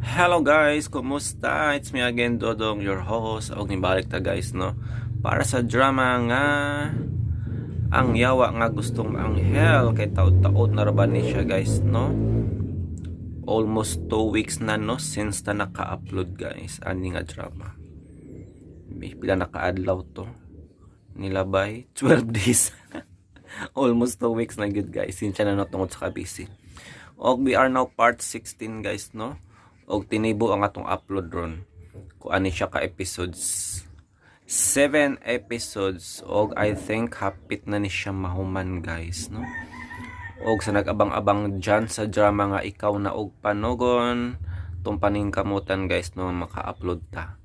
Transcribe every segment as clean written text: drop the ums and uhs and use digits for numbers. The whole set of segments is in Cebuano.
Hello guys, kumusta? It's me again, Dodong, your host. Og nibalik ta guys, no? Para sa drama nga Ang Yawa nga Gustong Maanghel, kay taod-taod na ra ba ni siya guys, no? Almost 2 weeks na, no, since ta naka-upload guys, ani nga drama. May pila nakaadlaw to? Nilabay, 12 days. Almost 2 weeks na gud guys. Sinsya na no tungod sa kabisi. Og we are now part 16 guys, no? Og tinibo ang atong upload ron. Kung ani siya ka episodes. 7 episodes og I think hapit na ni siya mahuman guys, no? Og sa nag-abang-abang dyan sa drama nga Ikaw na og Panugon, tumpaning kamutan guys, no, maka-upload ta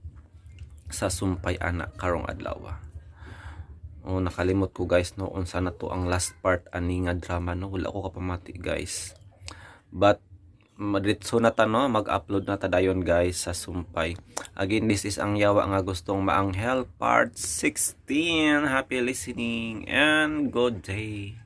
sa sumpay ana karong adlaw. Oh, nakalimot ko guys, no, unsa na to ang last part ani nga drama, no. Wala ko kapamati guys. But madiretso na ta, no, mag-upload na ta dayon guys sa sumpay. Again, this is Ang Yawa nga Gustong Maanghel part 16. Happy listening and good day.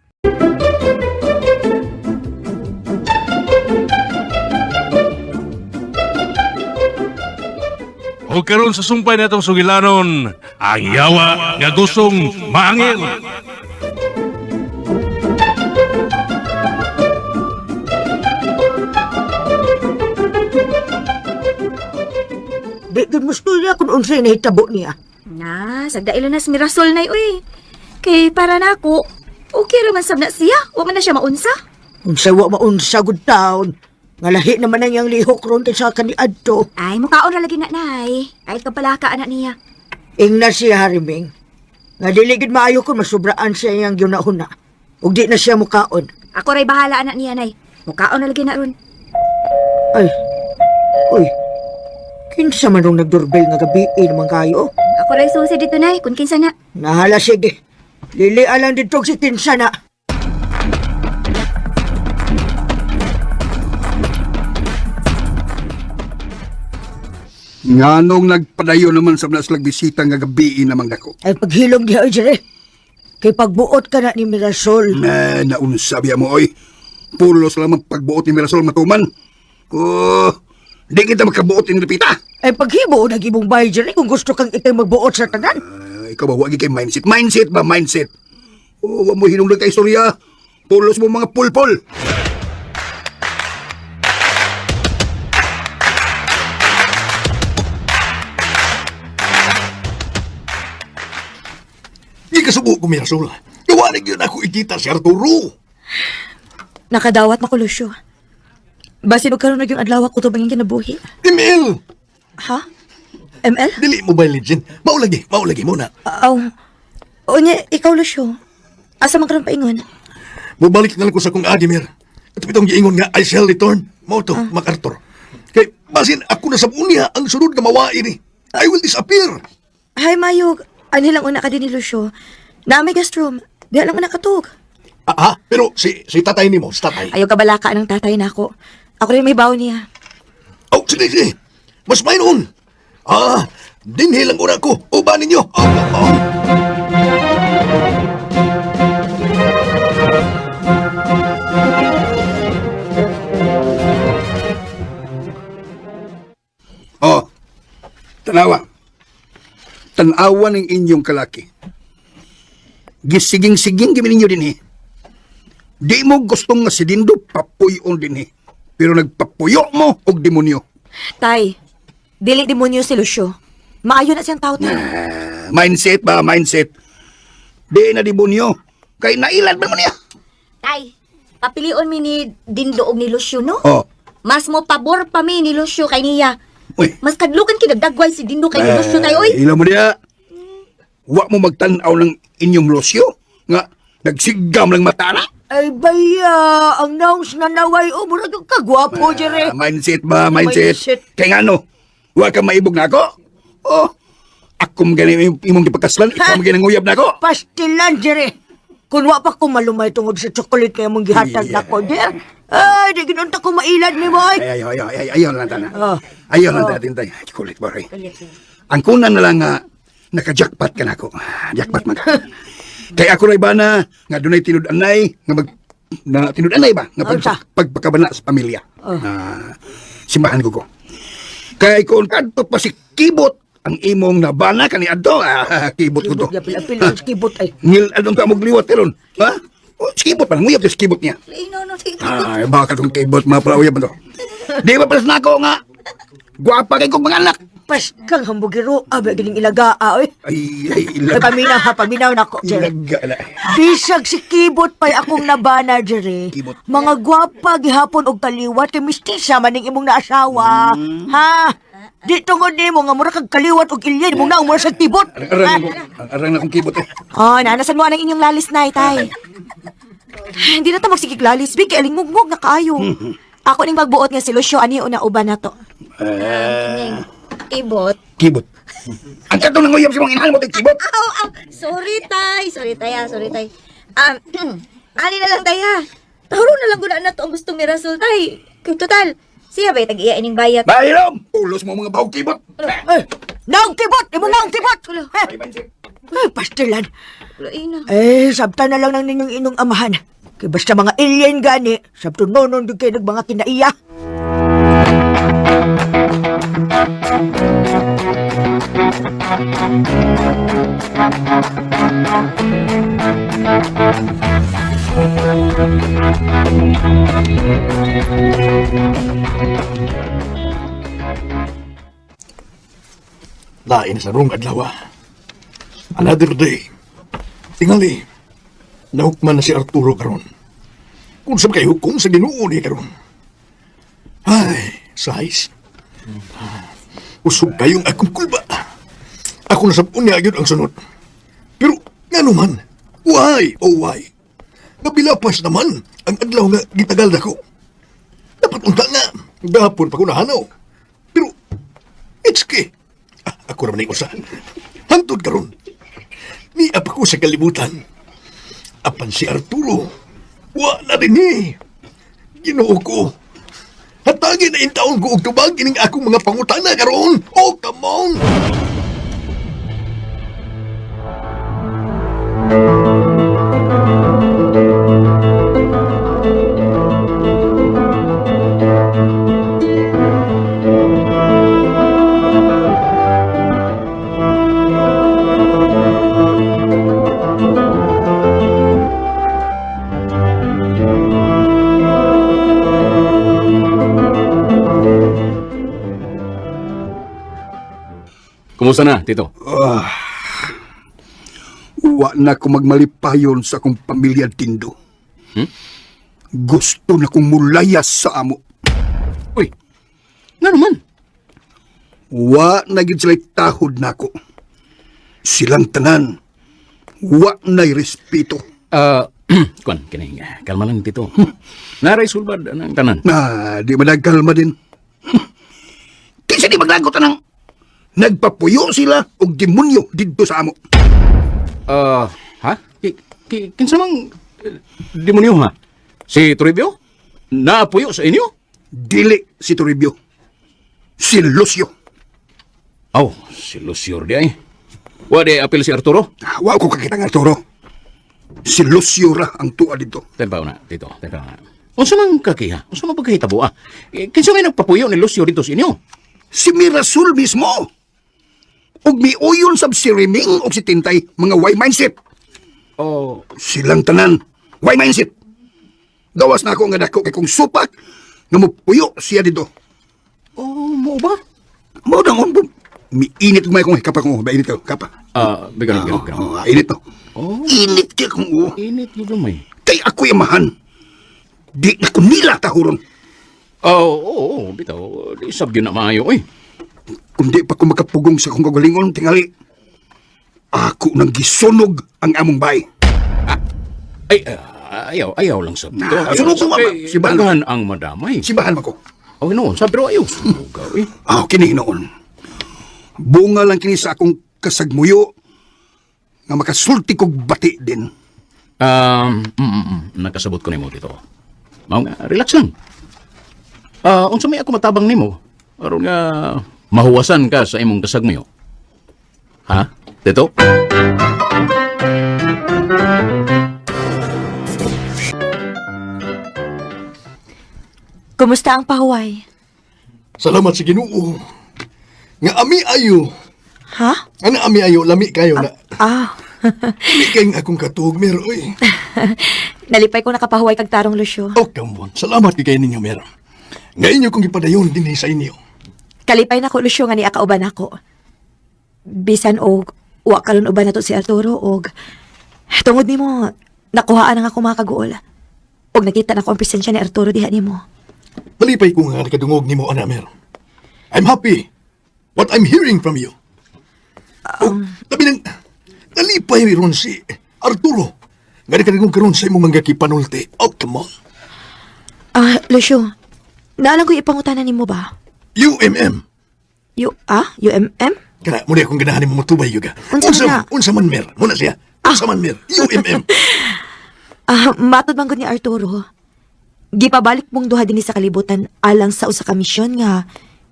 O karon sa sumpay na itong sugilanon, Ang Yawa nga Gustong Maangil. Di gud mo storya kung unsay nahitabo niya. Na, sagdailo na si Mirasol nay uy. Kay para nako, okay ra man sab na siya. Wa man na siya maunsa. Unsa wa maunsa gud taon. Nga lahi naman ang iyang lihok ron kaysa kaniadto. Ay, mukaon ra lagi na nay. Ay kapalaka anak niya. Ingna siya Hariming. Nga dili gud maayo kung masubraan siya iyang giunahuna. Ug di na siya mukaon. Ako ray bahala anak niya nay. Mukaon na lagi na ron. Ay. Uy. Kinsa man rong nagdoorbell nga gabi naman kayo? Ako ray susi dito nay, kun kinsa na. Nahala sige. Lili alang dito si kinsa na. Nganong nagpadayon naman sa mga slag bisita nga gabi namang dako. Ay paghilom diha oy dire. Kay pagbuot ka na ni Mirasol. Na naunsa biya mo oy. Pulos lamang pagbuot ni Mirasol matuman. Oh, di kita makabuot ni Lupita. Ay paghibo nag imong bahay dire kung gusto kang ikay magbuot sa tanan. Ikaw ba wagi kay mindset? Mindset ba mindset? Oh, wa mo hinungdan kay istorya. Pulos mo mga pulpol. Di ka subo ko, Mirasol. Gawanig yun ako ikita si Arturo. Nakadawat na ko, Lucio. Basin og karon yung adlaw ko tubang kinabuhi. ML! Ha? ML? Dili Mobile Legend. Maulagi, maulagi mo na. Aw. Unya, ikaw, Lucio. Asa man karon paingon? Mubalik na lang ko sa kong Adimir. At itong giingon nga, I shall return. Mao to, MacArthur. Kay, basin ako na sa unya ang sunod nga mawain ni. I will disappear. Hay, Mayog. Ani lang una ka din ni Lucio. Na may guest room. Di lang una katug. Ah, ah, pero si tatay nimo, si tatay. Ayaw kabalaka ng tatay nako. Ako rin may bawo niya. Oh, sige, sige. Mas may noon. Ah, dinhi lang una ko. Uban ninyo. Oh, oh, oh. Oh, tanawa. Tanawa ng inyong kalaki. Gisiging-siging gimi ninyo dinhi. Di mo gustong nga si Dindo papuyon dinhi. Pero nagpapuyo mo og demonyo. Tay, dili demonyo si Lucio. Maayo na siyang tao, tay. Ah, mindset ba, mindset. Di na demonyo. Kay nailad man mo niya. Tay, papilion mi ni Dindo og ni Lucio no? Oh, Mas mo pabor pa mi ni Lucio kay niya. uy. Mas kadlukan kinagdagway si Dindo kay ni Lucio tay oy. Eh, Ila mo niya. Wa mo magtan-aw ng inyong losyo. Nga, nagsigam lang mata na. Ay baya, ang naos na naway o murag kagwapo dire. Ah, mindset ba, mindset? Mindset. Kay ngano, wa ka maibog na ako? Oh, ako mga imong gipakaslan, ikaw mga nanguyab na ako. Pastilan dire. Kun wa pa ko malumay tungod sa chocolate kaya mong gihatag Yeah. nako dir. Ay, di ginunta ko mailad ni mo ay. Ay, ay, ay, ay, ayaw lang tana. Ah. Ayaw lang tana, tintay. Ay, kulit ba, ray. Ang kunan na lang nga, naka-jackpot ka na ako. Jackpot man ka. Kay ako ray ba na, nga dunay tinud-anay, nga mag, na tinud-anay ba? Nga Unsa? pagpakabana sa pamilya. Ah, simbahan ko ko. Kay kung kadto pa si Kibot ang imong nabana kani adto, ah, kibot ko to. Kibot niya pila-pila ang kibot ay. Ngil adong ka mogliwat karon. Ha? Oh, si Kibot pa nguyab si Kibot niya. Ay, no, no, tito. Ay, baka tong Kibot mga pa to. Di ba palas nako nga? Gwapa kay kong mga anak. Paskang hambugiro, abe gining ilaga oy. Ay, ay, Ay, ilaga. paminaw ha, paminaw nako. Jerry. Ilaga na. Bisag si Kibot pa'y akong nabana, Jerry. Kibot. Mga gwapa gihapon og kaliwat kay mistisa maning imong naasawa. Ha? Di tungod nimo nga mura kag kaliwat og ilyen imong naong mura sa Kibot. Arang, arang, arang na akong kibot eh. Oh, nanasan mo ang inyong lalis na, tay. Hindi na ta magsigig lalis, big, kay alingmugmug na kaayo. Ako ning magbuot nga si Lucio, ani una uban na to. Ning, Kibot. Kibot. Ang katong nanguyab sa mga inahan mo kay Kibot. Aw, aw. Sorry, tay. Sorry, tay, ah. Sorry, tay. Ani na lang, tay, ha. Tahuro na lang guna na to ang gusto ni Rasul, tay. Kay total, siya ba'y tag-iya ining bayat? Bayrom! Ulos mo mga bahog kibot. Eh, naong Kibot, imong naong Kibot. Eh, eh, pastilan. Wala, ina. Eh, sabta na lang ng ninyong inong amahan. Kay basta mga alien gani, sabto nonon di kayo nagmanga kinaiya. Lain sa rong adlaw. Another day. Tingali, nahukman na si Arturo karon. Kung sa kay hukom sa Ginoo ni karon. Ay, sais. Usog kayong akong kulba. Ako na sa unya gyud ang sunod. Pero ngano man? Why, oh why? Nabilapas naman ang adlaw nga gitagal nako. Dapat unta nga. Gahapon pa ko nahanaw. Pero it's kay. Ah, ako raman ay usa. Hantod karon. Niap ako sa kalibutan. Apan si Arturo, wa na din ni. Ginoo ko. Hatagin na intaon ko og tubag ining akong mga pangutana karon. Oh, come on! Kumusta na, Tito? Wa na ko magmalipayon sa akong pamilya Dindo. Gusto na kong mulayas sa amo. Uy, nga naman. Wa na gid sila'y tahod nako. Silang tanan. Wa na'y respeto. Ah, kuan, kini, kalma lang, Tito. Naray sulbad ang tanan. Na, di managkalma din. Kinsa di maglagot anang nagpapuyo sila og demonyo didto sa amo. Ah, ha? Kinsa mang demonyo ha? Si Toribio? Naapuyo sa inyo? Dili si Toribio. Si Lucio. Aw, si Lucio di ay. Wa di apil si Arturo? Ah, wa ko kakita nga Arturo. Si Lucio ra ang tuwa didto. Tempa na, Tito. Tempa na. Unsa man kakiha? Unsa man pagkahitabo ah? Eh, kinsa may nagpapuyo ni Lucio dito sa inyo? Si Mirasul mismo. Ug miuyon sab si Reming ug si Tintay mga way mindset. Oh, Silang tanan way mindset. Gawas na ako nga dako kay kung supak nga mupuyo siya dito. oh, mo ba? Mao nang umbong. Miinit ko may kung kapa ko, ba init ko, kapa. Ah, bigaw, bigaw, bigaw. Oh, init to. Oh. Init kay kung uo. Init gyud gamay. Kay ako'y amahan. Di na ko nila tahuron. Oh, oo, oh, bitaw. Di sab gyud na maayo oy. Kung di pa ko makapugong sa akong kagalingon, tingali. Ako nang gisunog ang among bay. Ay, ayaw, ayaw lang sab. Nah, sunog ko, ama. Kay Sibahan. daghan ang madamay. Simbahan man ko. Oh, no, sabi pero ayaw sunog eh. Ah, kini noon. Bunga lang kini sa akong kasagmuyo nga makasulti kog bati din. Nakasabot ko nimo dito. Mao nga, relax lang. Ah, unsa may ako matabang nimo? Aron nga mahuwasan ka sa imong kasagmayo. Ha? Dito? Kumusta ang pahuway? Salamat sa Ginoo. Nga ami ayo. Ha? Ana ami ayo, lami kayo na. Ah. Lami kayong akong katuog, Mer, oy. Nalipay ko nakapahuway kag tarong, Lucio. Oh, come on. Salamat kay kayo ninyo, Mer. Ngayon nyo kong ipadayon din sa inyo. Kalipay na ko, Lucio, nga ni akauban ako. Bisan og wa karon uban nato si Arturo og tungod nimo nakuhaan na nga ako mga kaguol. Og nakita na ko ang presensya ni Arturo diha nimo. Nalipay ko nga nakadungog nimo, ana, Mer. I'm happy what I'm hearing from you. Oh, labi nang, nalipay ron si Arturo. Nga nakadungog karon sa imong mga kipanulti. Oh, come on. Ah, Lucio, naalang ko ipangutanan nimo ba? UMM. U ah, UMM? Kana, muna akong ganahan nimo motubay yuga. Unsa man na? Unsa man, Mer. Muna siya. Unsa man, Mer. UMM. Ah, matod man gud ni Arturo. Gipabalik mong duha dinhi sa kalibutan alang sa usa ka misyon nga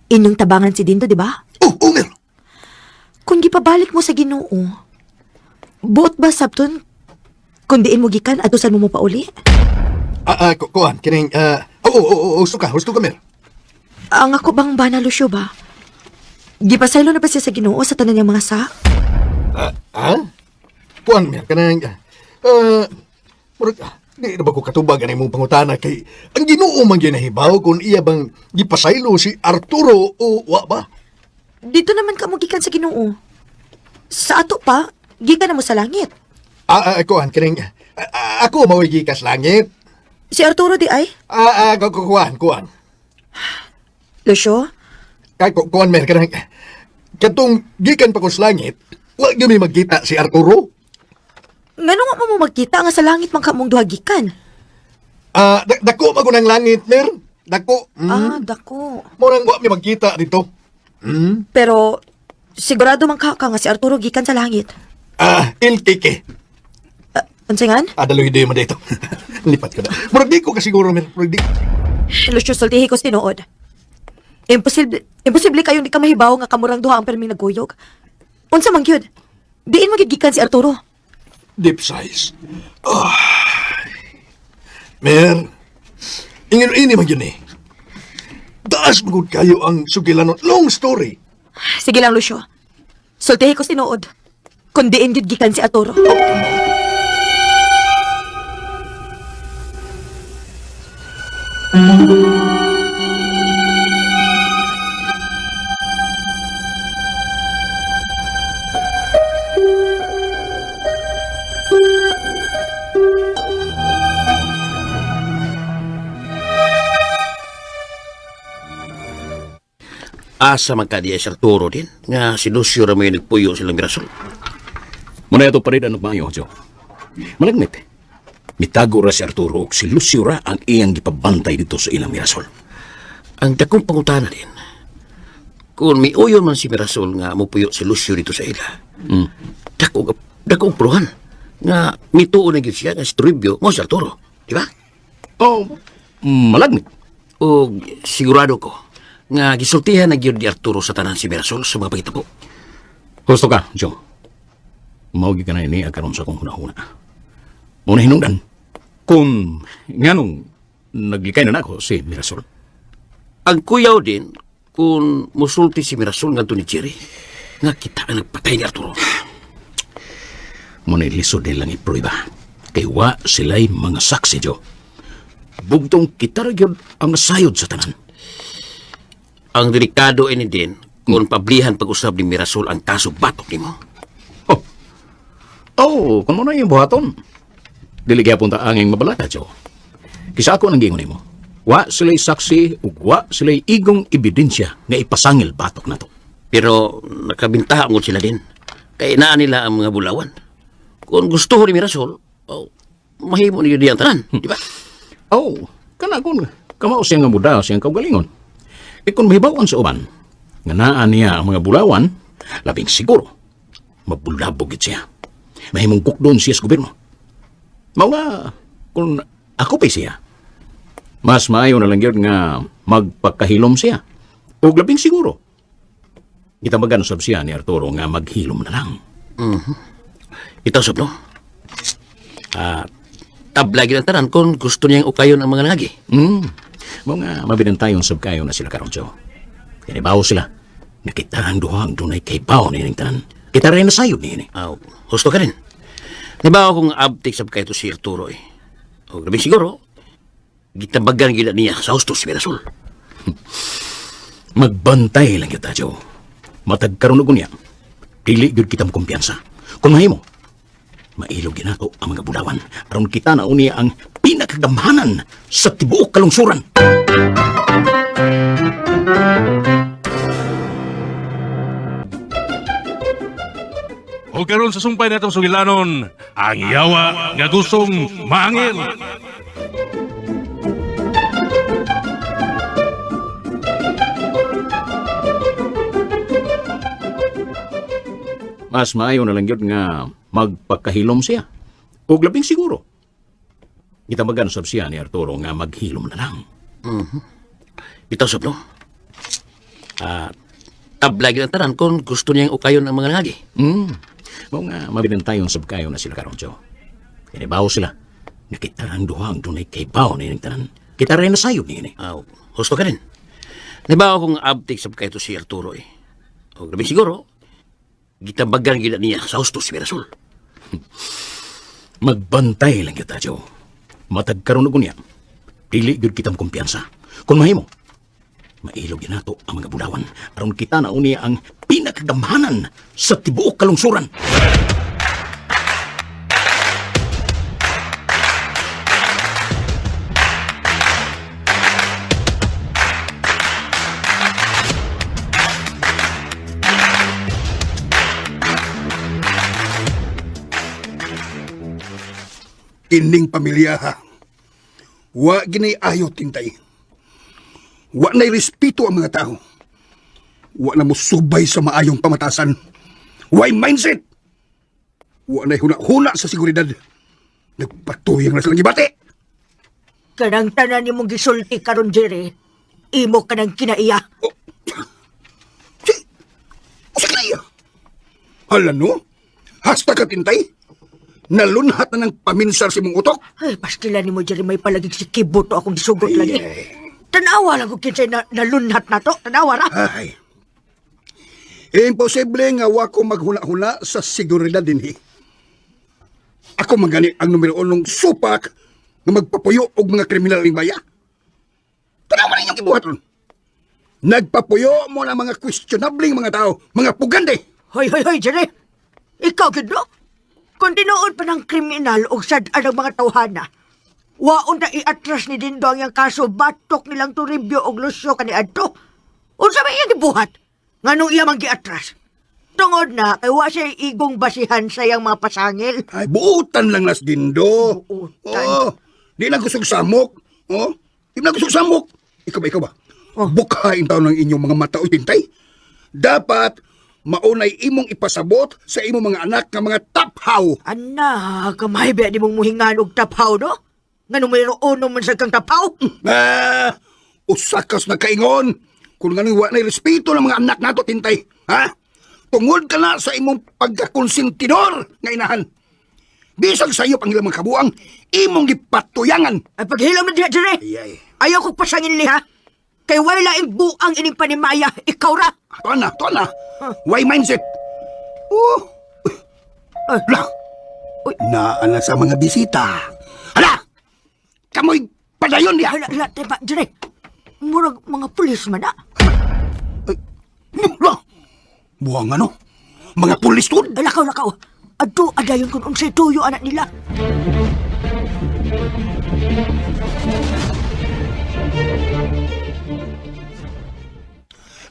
inyong tabangan si Dindo, di ba? Oh, Mer. Kung gipabalik mo sa Ginoo, buot ba sabton kung diin mo gikan atusan mo mo pauli? Ah, kuan, kining, oh, husto ka, Mer. Ang ako bang bana Lucio ba? Gipasaylo na ba siya sa Ginoo sa tanan niyang mga sa? Ah? Kuan, Mer, kanang, murag, di na ba ko katubag ang imong pangutana kay ang Ginoo man gyud nahibaw kung iya bang gipasaylo si Arturo o wa ba? Dito naman ka mo gikan sa Ginoo. Sa ato pa, gikan na mo sa langit. Kuan, kining, ako mao'y gikas langit. Si Arturo di ay? Kuan, kuan. Lucio, Kay kuan, Mer, kanang, katong gikan pa ko sa langit, wa gyud mi magkita si Arturo. Ngano nga mo mo magkita nga sa langit man ka mong duha gikan? Dako man ko ng langit, Mer. Dako. Ah, dako. Murang wa mi magkita dito. Pero sigurado man ka ka nga si Arturo gikan sa langit. LKK. Unsa ngan? Daloy di man dito. Lipat ko na. Murag di ko kasiguro, Mer. Murag di. Lucio, sultihi ko sa tinuod. Imposible, imposible kayong di ka mahibaw nga kamurang duha ang perming naguyog. Unsa man gyud? Diin man gyud gikan si Arturo. Deep size. Oh. Mer, ingon ini man yun eh. Taas magud kayo ang sugilanon. Long story. Sige lang, Lucio. Sultihi ko sa tinuod. Kung diin gyud gikan si Arturo. Asa man ka diya si Arturo din nga si Lucio ra may nagpuyo silang Mirasol. Muna ito pa rin ang nagmayo, Joe. Malagmit. Mitago ra si Arturo ug si Lucio ra ang iyang gipabantay dito sa ilang Mirasol. Ang dakong pangutana din, kung miuyon man si Mirasol nga mupuyo si Lucio dito sa ila, dako dako ang pruhan nga mituo na gyud siya nga si Toribio mo si Arturo, di ba? Oh, malagmit. O sigurado ko nga gisultihan na gyud ni Arturo sa tanan si Mirasol sa mga pagitabo. Gusto ka, Joe. Mao gyud ka na ini karon sa akong hunahuna. Muna hinungdan. Kung nganong naglikay na nako si Mirasol. Ang kuyaw din kung musulti si Mirasol ngadto ni Jerry nga kita ang nagpatay ni Arturo. Muna lisod nilang ipruiba. Kay wa sila'y mga saksi, Joe. Bugtong kita ra gyud ang sayod sa tanan. Ang delikado ini din kung pablihan pag-usab ni Mirasol ang kaso batok nimo. Oh. Oh, kung mo na yung buhaton. Dili gyapon ta anging mabalaka, Joe. Kisa ako nang gingon nimo. Wa sila'y saksi ug wa sila'y igong ebidensya nga ipasangil batok nato. Pero nakabintaha mo sila din. Kay naa nila ang mga bulawan. Kung gusto ni Mirasol, oh, mahimo niyo diyang tanan, di ba? Oh, kana kun kamao siya nga muda siyang kaugalingon. E kung mahibawan sa uban, nga naa niya ang mga bulawan, labing siguro, mabulabog gid siya. Mahimong kukdon siya sa gobyerno. Mao nga, kung ako pa siya, mas maayo na lang gyud nga magpakahilom siya. O labing siguro. Gitamagan sab siya ni Arturo nga maghilom na lang. Itaw sob, no? Tabla gyud ang tanan kung gusto niyang ukayon ang mga nangagi. Mao nga mabinantayon sab kayo na sila karon, Joe. Kanibaw sila. Nakita ang duha ang dunay kay bao ni tanan. Kita rin nasayod niini. Aw, husto ka rin. Nabaw kong abtik sab kay to si Arturo eh. O grabe siguro, gitabagan gila niya sa husto si Mirasol. Magbantay lang kita, Joe. Matag karon og unya. Dili gyud kita kumpiyansa. Kung mahimo, mailog ginato ang mga bulawan aron kita na unya ang pinakagamhanan sa tibuok kalungsuran. O karon sa sumpay natong sugilanon, ang yawa nga gustong maangil. Mas maayo na lang gyud nga magpakahilom siya. Ug labing siguro. Gitabagan sab siya ni Arturo nga maghilom na lang. Bitaw sab no. Ah, tabla gid ang tanan kung gusto niyang ukayon ang mga nangagi. Mao nga mabinantayon sab kayo na sila karon, Joe. Kinibaw sila. Nakita ang duha ang dunay kay bao ni tanan. Kita rin nasayod niini. Aw, husto ka rin. Nabaw kong abtik sab kay to si Arturo eh. O grabe siguro, gitabagan gila niya sa husto si Mirasol. Magbantay lang kita, Joe. Matag karon og unya. Dili gyud kita kumpiyansa. Kung mahimo, mailog ginato ang mga bulawan aron kita na unya ang pinakagamhanan sa tibuok kalungsuran. Kining pamilya ha. Wa ginay ayo tintay. Wa na'y respeto ang mga tao. Wa na musubay sa maayong pamatasan. Way mindset. Wa na'y huna-huna sa seguridad. Nagpatuyang na silang gibati. Kanang tanan nimong gisulti karon Jerry. Imo kanang kinaiya. Oh. Si, usa ka na iya. Hala no? Hasta ka tintay. Nalunhat na ng paminsar si mong utok. Ay, paskila nimo Jerry may palagig si Kibuto akong gisugot Ay, lagi. ay. Tanawa lang kung kinsay na, nalunhat na to. Tanawa ra. Ay. Imposible nga wa ko maghuna-huna sa seguridad dinhi. Ako man gani ang numero unong supak nga magpapuyo og mga kriminal ning baya. Tanaw man inyong gibuhat ron. Nagpapuyo mo na mga questionabling mga tao, mga pugande. Hoy, hoy, hoy, Jerry. Ikaw gid no? Kung tinuod pa ng kriminal o sad-an ang mga tawhana, waon na iatras ni Dindo ang iyang kaso batok nilang Toribio og Lucio kaniadto. Unsa may iyang gibuhat? Nganong iya man giatras? Tungod na, kay wa siya igong basihan sa iyang mga pasangil. Ay, buutan lang nas dindo. Buutan. Oo. Di na kusog samok. Oo. Di na kusog samok. Ikaw ba, ikaw ba? Oh. Bukhain taon ng inyong mga mata o hintay. Dapat maunay imong ipasabot sa imong mga anak nga mga taphaw. Ana, kamay ba di mong muhingan og taphaw, no? Nga numero uno man sa kang taphaw? Ah, usakas na kaingon. Kung nga wa na respeto ng mga anak nato, tintay. Ha? Tungod ka na sa imong pagkakonsentidor nga inahan. Bisag sa iyo pang ilang mga kabuang, imong gipatuyangan. Ay, paghilom na diha, Jerry. Ay, ay. Ayaw kong pasangin liha. Kay way laing buang ining panimaya, ikaw ra. Tuan na, tuan na. Why mindset? Oh. Ay. Lah. Uy. Naa na sa mga bisita. Hala! Kamoy padayon diha. Hala, hala, teba, Jerry. Murag mga pulis man ah. Ay, lah. Buwang ano? Mga pulis tud. Ay, lakaw, lakaw. Adto, adayon kung unsay tuyo anak nila.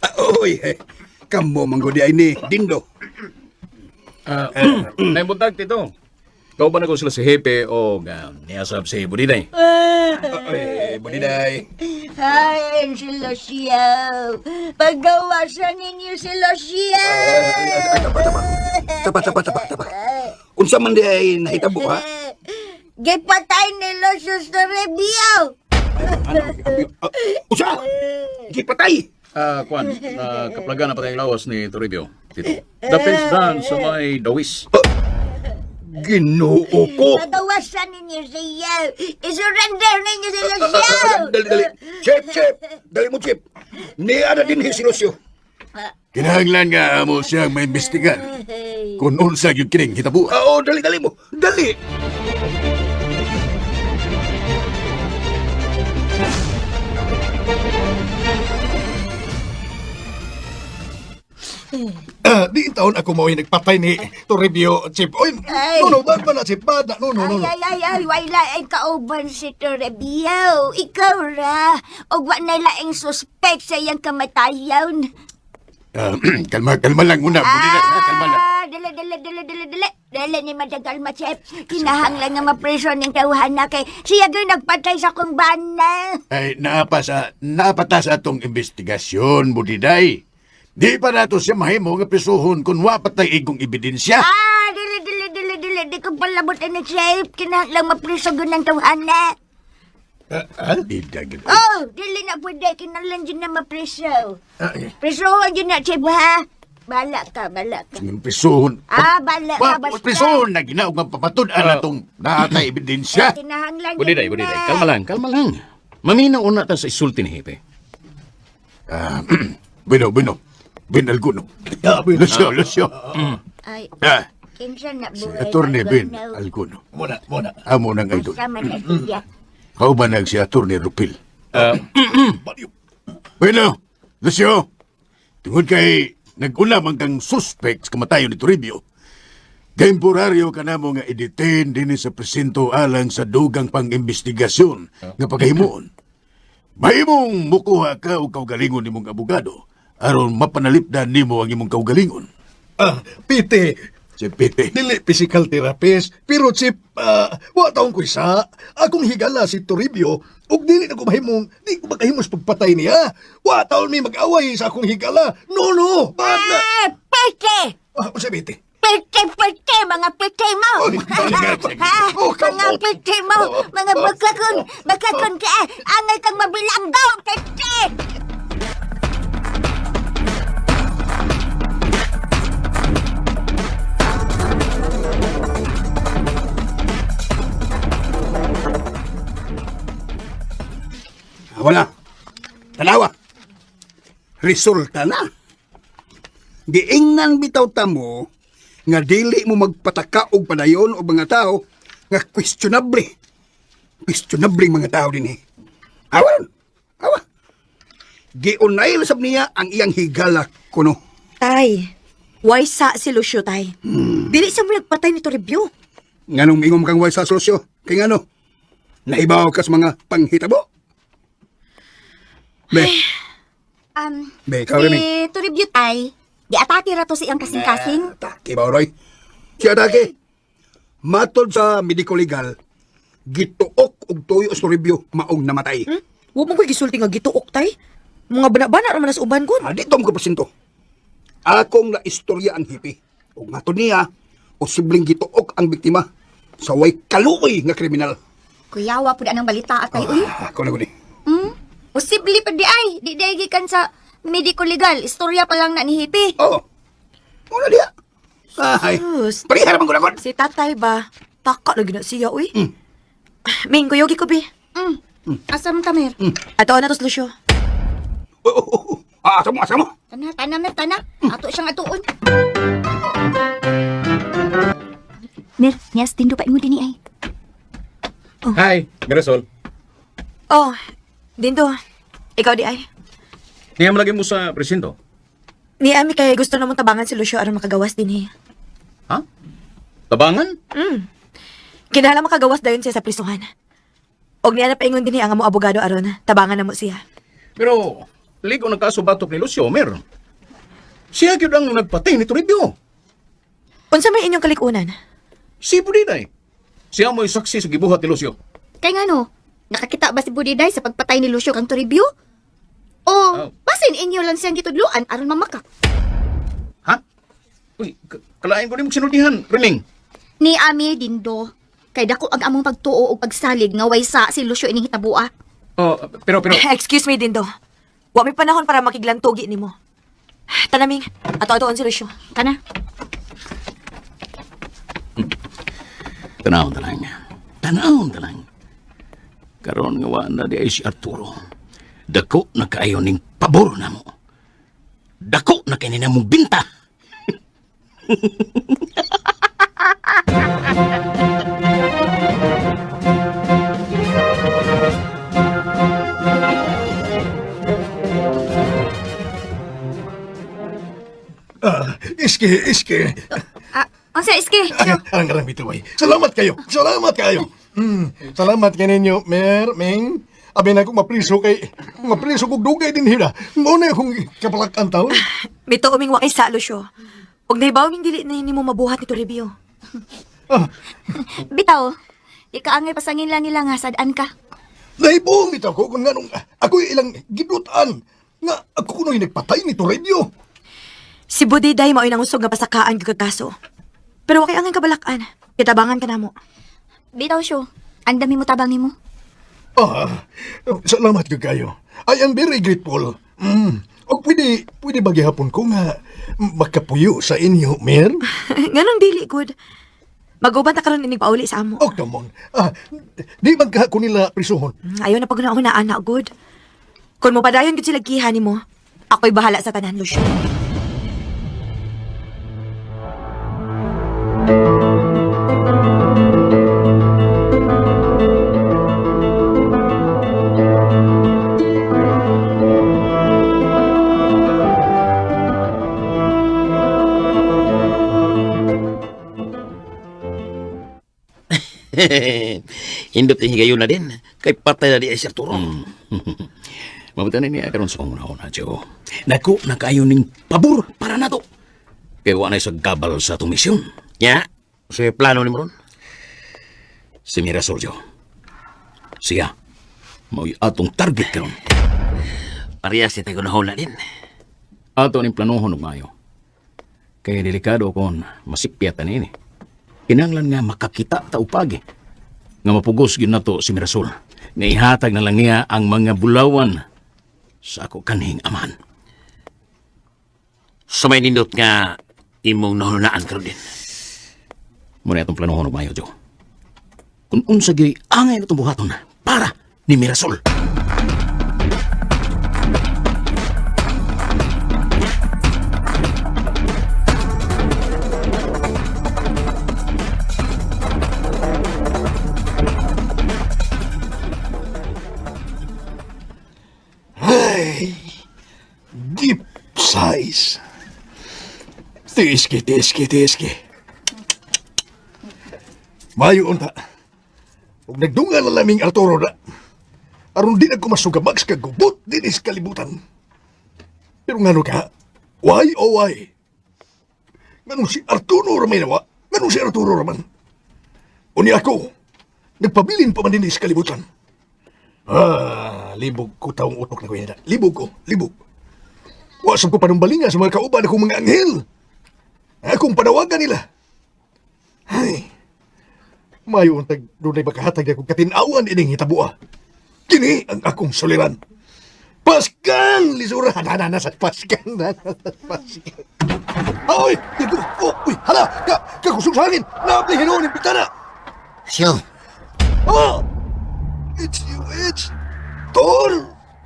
Ah, oy, eh. Kamo manggodi ay ni Dindo. Uh, buntag, Tito. Kau ba na ko sila si Hepe o niyasab si Budiday? Ay, Budiday. Hi, si Lucio. Paggawa siya ninyo si Lucio. Tapa, tapa. Tapa, tapa, tapa, tapa. Unsa man di ay nahitabo ha? Gipatay ni Lucio sa review. Ano? Ah, Unsa? Gipatay. Ah, Kwan, kaplaga na patay ang lawas ni Toribio, Tito. Dapit dan sa may dawis. Ginoo ko. Pagawa siya ninyo siya. I-surrender ninyo si Lucio. Dali, dali. Chip, chip. Dali mo, chip. Niya na din si Lucio. Kinahanglan nga amo siyang maimbestigan kung unsa gyud kining hitabuan. Oo, dali, dali mo. Dali! Ah, di taon ako mao'y nagpatay ni Toribio, Chief. Oy, Ay. no, no, bad ba na, Chief? Bad na. No, no, no, no. Ay, ay, ay, ay, wala ay kauban si Toribio. Ikaw ra. Og wa na laing suspect sa iyang kamatayon. Ah, kalma, kalma lang muna. Muna, ha, kalma lang. Ah, dali, dali, dali, dali, dali. Dali ni madagal ma, Chef. Kinahanglan nga mapreso ning tawhan na kay siya gyud nagpatay sa akong bana. Ay, naapa ta sa atong investigasyon, Budiday. Di pa nato siya mahimo nga prisuhon kung wa pa tay igong ebidensya. Ah, dili, dili, dili, dili. Di ko palabot ni Chef. Kinahanglan mapreso gyud ng tawhan na. Di dagit. Oh, dili na pwede. Kinahanglan dyan na mapreso. Ah, eh. Presohan dyan na, Chef, ha? Bala ka, bala ka. Prisuhon. Ah, bala ka, Wa, basta. prisuhon na ginaog nga papatud-an atong naatay ebidensya. Kinahanglan Budiday, dyan budiday. na. Kalma lang, kalma lang. Maminaw una ta sa isulti ni Hepe. Ah, bueno, bueno. Ben Alguno. Lucio, Lucio. Ay, Ah, kinsa na si buhay. Attorney Ben Alguno. Muna, muna. Amo nang idol. Sama na siya. Kauban nag si Attorney Rupil. Bueno, Lucio, tungod kay nag-una man kang suspect sa kamatayon ni Toribio, temporaryo ka namo nga i-detain dinhi sa presinto alang sa dugang pang-imbestigasyon nga pagkahimuon. Mahimong mukuha ka og kaugalingon nimong abogado aron mapanalipdan nimo ang imong kaugalingon. Ah, Pite, Si Pete. dili physical therapist, pero chip, wa taong ko isa. Akong higala si Toribio, ug dili na ko mahimong, di ko makahimos pagpatay niya. Wa taon mi mag-away sa akong higala. No, no, bad na. Ah, pete! Ah, unsa Pite? Pete, pete, mga pete mo! Oy, Ha? Oh, Mga kamot. pete mo! Mga bakakon! Bakakon ka! Angay kang mabilanggo! Pete! Wala. Tanawa. Resulta na. Giingnan bitaw ta mo nga dili mo magpataka og padayon og mga tao nga questionable. Questionable mga tao din eh. Awa ron. Awa. Giunay sab niya ang iyang higala kuno. Tay, why sa si Lucio, tay? Dili siya mo nagpatay ni Toribio. Nganong miingom kang way sa solusyo? Kay ngano? Naibaw ka sa mga panghitabo? Be, be, ikaw rin eh. Si Toribio, tay, giatake ra to sa iyang kasing-kasing. Atake ba, Roy? Si atake. Matod sa medico legal, gituok og tuyo sa review maong namatay. Hmm? Wa mo ko'y gisulti nga gituok, tay. Mga bana-bana raman na sa uban gun. Ah, dito mo ko presinto. Akong na istorya ang hipi. Ug matod niya, posibleng gituok ang biktima sa way kaluoy nga kriminal. Kuyawa pud anang balita atay uy. Ah, ako na guni. Posible pa di ay, di di gikan sa medico legal, istorya pa lang na ni Hippie. Oo. Muna diya. Ay, Sus. parihara man ko na kon. Si tatay ba? Taka lagi na siya, uy. Ming, kuyogi ko, bi. Asa man ta, Mer? Ato na to, Lucio. Oh, oh, oh. Ah, asa mo, asa mo. Tana, tana, Mer, tana. Ato siyang atuon. Mer, niyas, tindo pa imo dinhi ay. Hi, Mirasol. Oh, Dindo, ikaw di ay. Niya malagay mo sa presinto. Ni Ami kay gusto namong tabangan si Lucio aron makagawas din eh. Ha? Tabangan? Kinahanglan makagawas dayon siya sa prisuhan. Og niya na paingon dinhi ang amo abogado aron tabangan na mo siya. Pero, ligo ng kaso batok ni Lucio, Mer. Siya gyud ang nagpatay ni Toribio. Unsa may inyong kalikunan? Si Budiday. Siya mo'y saksi sa gibuhat ni Lucio. Kay ngano, nakakita ba si Budiday sa pagpatay ni Lucio kang Toribio? O, Oh. basin inyo lang siyang gitudluan aron mamaka. Ha? Uy, kalain ko ni mong sinultihan, Reming. Ni Ami Dindo, kay dako ang among pagtuo ug pagsalig nga way sa si Lucio ining hitabua. Oh, pero, pero, Excuse me, Dindo. Wa may panahon para makiglantugi nimo. Tanaming, ato-atoon si Lucio. Kana. Tanawon talang. Tanawon talang. Karon nga wa na di ay si Arturo. Dako na kaayo ning pabor na mo. Dako na kay na mong binta. Ah, iski, iski. Ah, unsa iski? Ay, arang arang bituay. Salamat kayo. Salamat kayo. Salamat kaninyo, Mer, Ming. Abi na akong mapriso kay mapriso kog dugay din hila. Mao na akong kapalakan taon. Mito uming wakay sa Lucio. Og nahibaw ming dili na nimo mabuhat ni Toribio. Ah, Bitaw. Di ka angay pasangin lang nila nga sad-an ka. Nahibuong bitaw ko kung nganong ako'y ilang gidutan nga ako kuno'y nagpatay ni Toribio. Si Budiday mao'y nangusog nga pasakaan gyud kag kaso. Pero wakay angay kabalakan. Kitabangan ka namo. Bitaw siyo. Ang dami mo tabang nimo. Ah, salamat gyud kayo. I am very grateful. Og pwede ba gihapon ko nga makapuyo sa inyo, Mer? Nganong dili good. Maguban ta karon inig pauli sa amo. Oh, come on. Ah, di man ka ko nila prisuhon. Ayaw na pag na ana good. Kung mo padayon gud sila giha nimo, ako'y bahala sa tanan, Lucio. Hindot ang higayon na din. Kay patay na di ay si Arturo. Mabuta na niya karon sa kong una-una, Joe. Dako na kayo ning pabor para nato. Kay wa na sa gabal sa atong misyon. Nya, sa plano ni mo ron? Si Mirasol, Joe. Siya, mao'y atong target karon. Parehas ni tayo na din. Ato ning planohon og maayo. Kay delikado kon masipyat ani ni. Kinahanglan nga makakita ta upagi. Nga mapugos gyud nato si Mirasol. Nga ihatag na lang niya ang mga bulawan sa ako kanhing amahan. Sa may nindot nga imong nahunaan karon din. Muna atong planohon og maayo, Joe. Kung unsa gyud angay natong buhaton para ni Mirasol. Ay, deep size. Tiiski, tiiski, tiiski. Mayo unta. Ug nagdunga na laming Arturo na. Aron di na ko masugamag sa kagubot dinis kalibutan. Pero ngano ka? Why oh why? Nganong si Arturo ramay nawa? Nganong si Arturo raman? Uni ako, nagpabilin pa man dinis kalibutan. Ah, libog ko taong utok na ko yun. Libog ko, libog. Wasang ko panumbalinga sa mga kauban akong mga anghel. Akong panawagan nila. Ay, mayo ang tag dunay makahatag akong katinawan ining hitabua. Kini ang akong suliran. Paskan! Lisura! Na, na, sa Paskan! Na, na, sa Paskan! Ay! Dito! Oh, uy! Hala! Ka, kakusog sa hangin! Naabli hinuon yung bitana! Siyo, Oh! It's you, it's... Tol!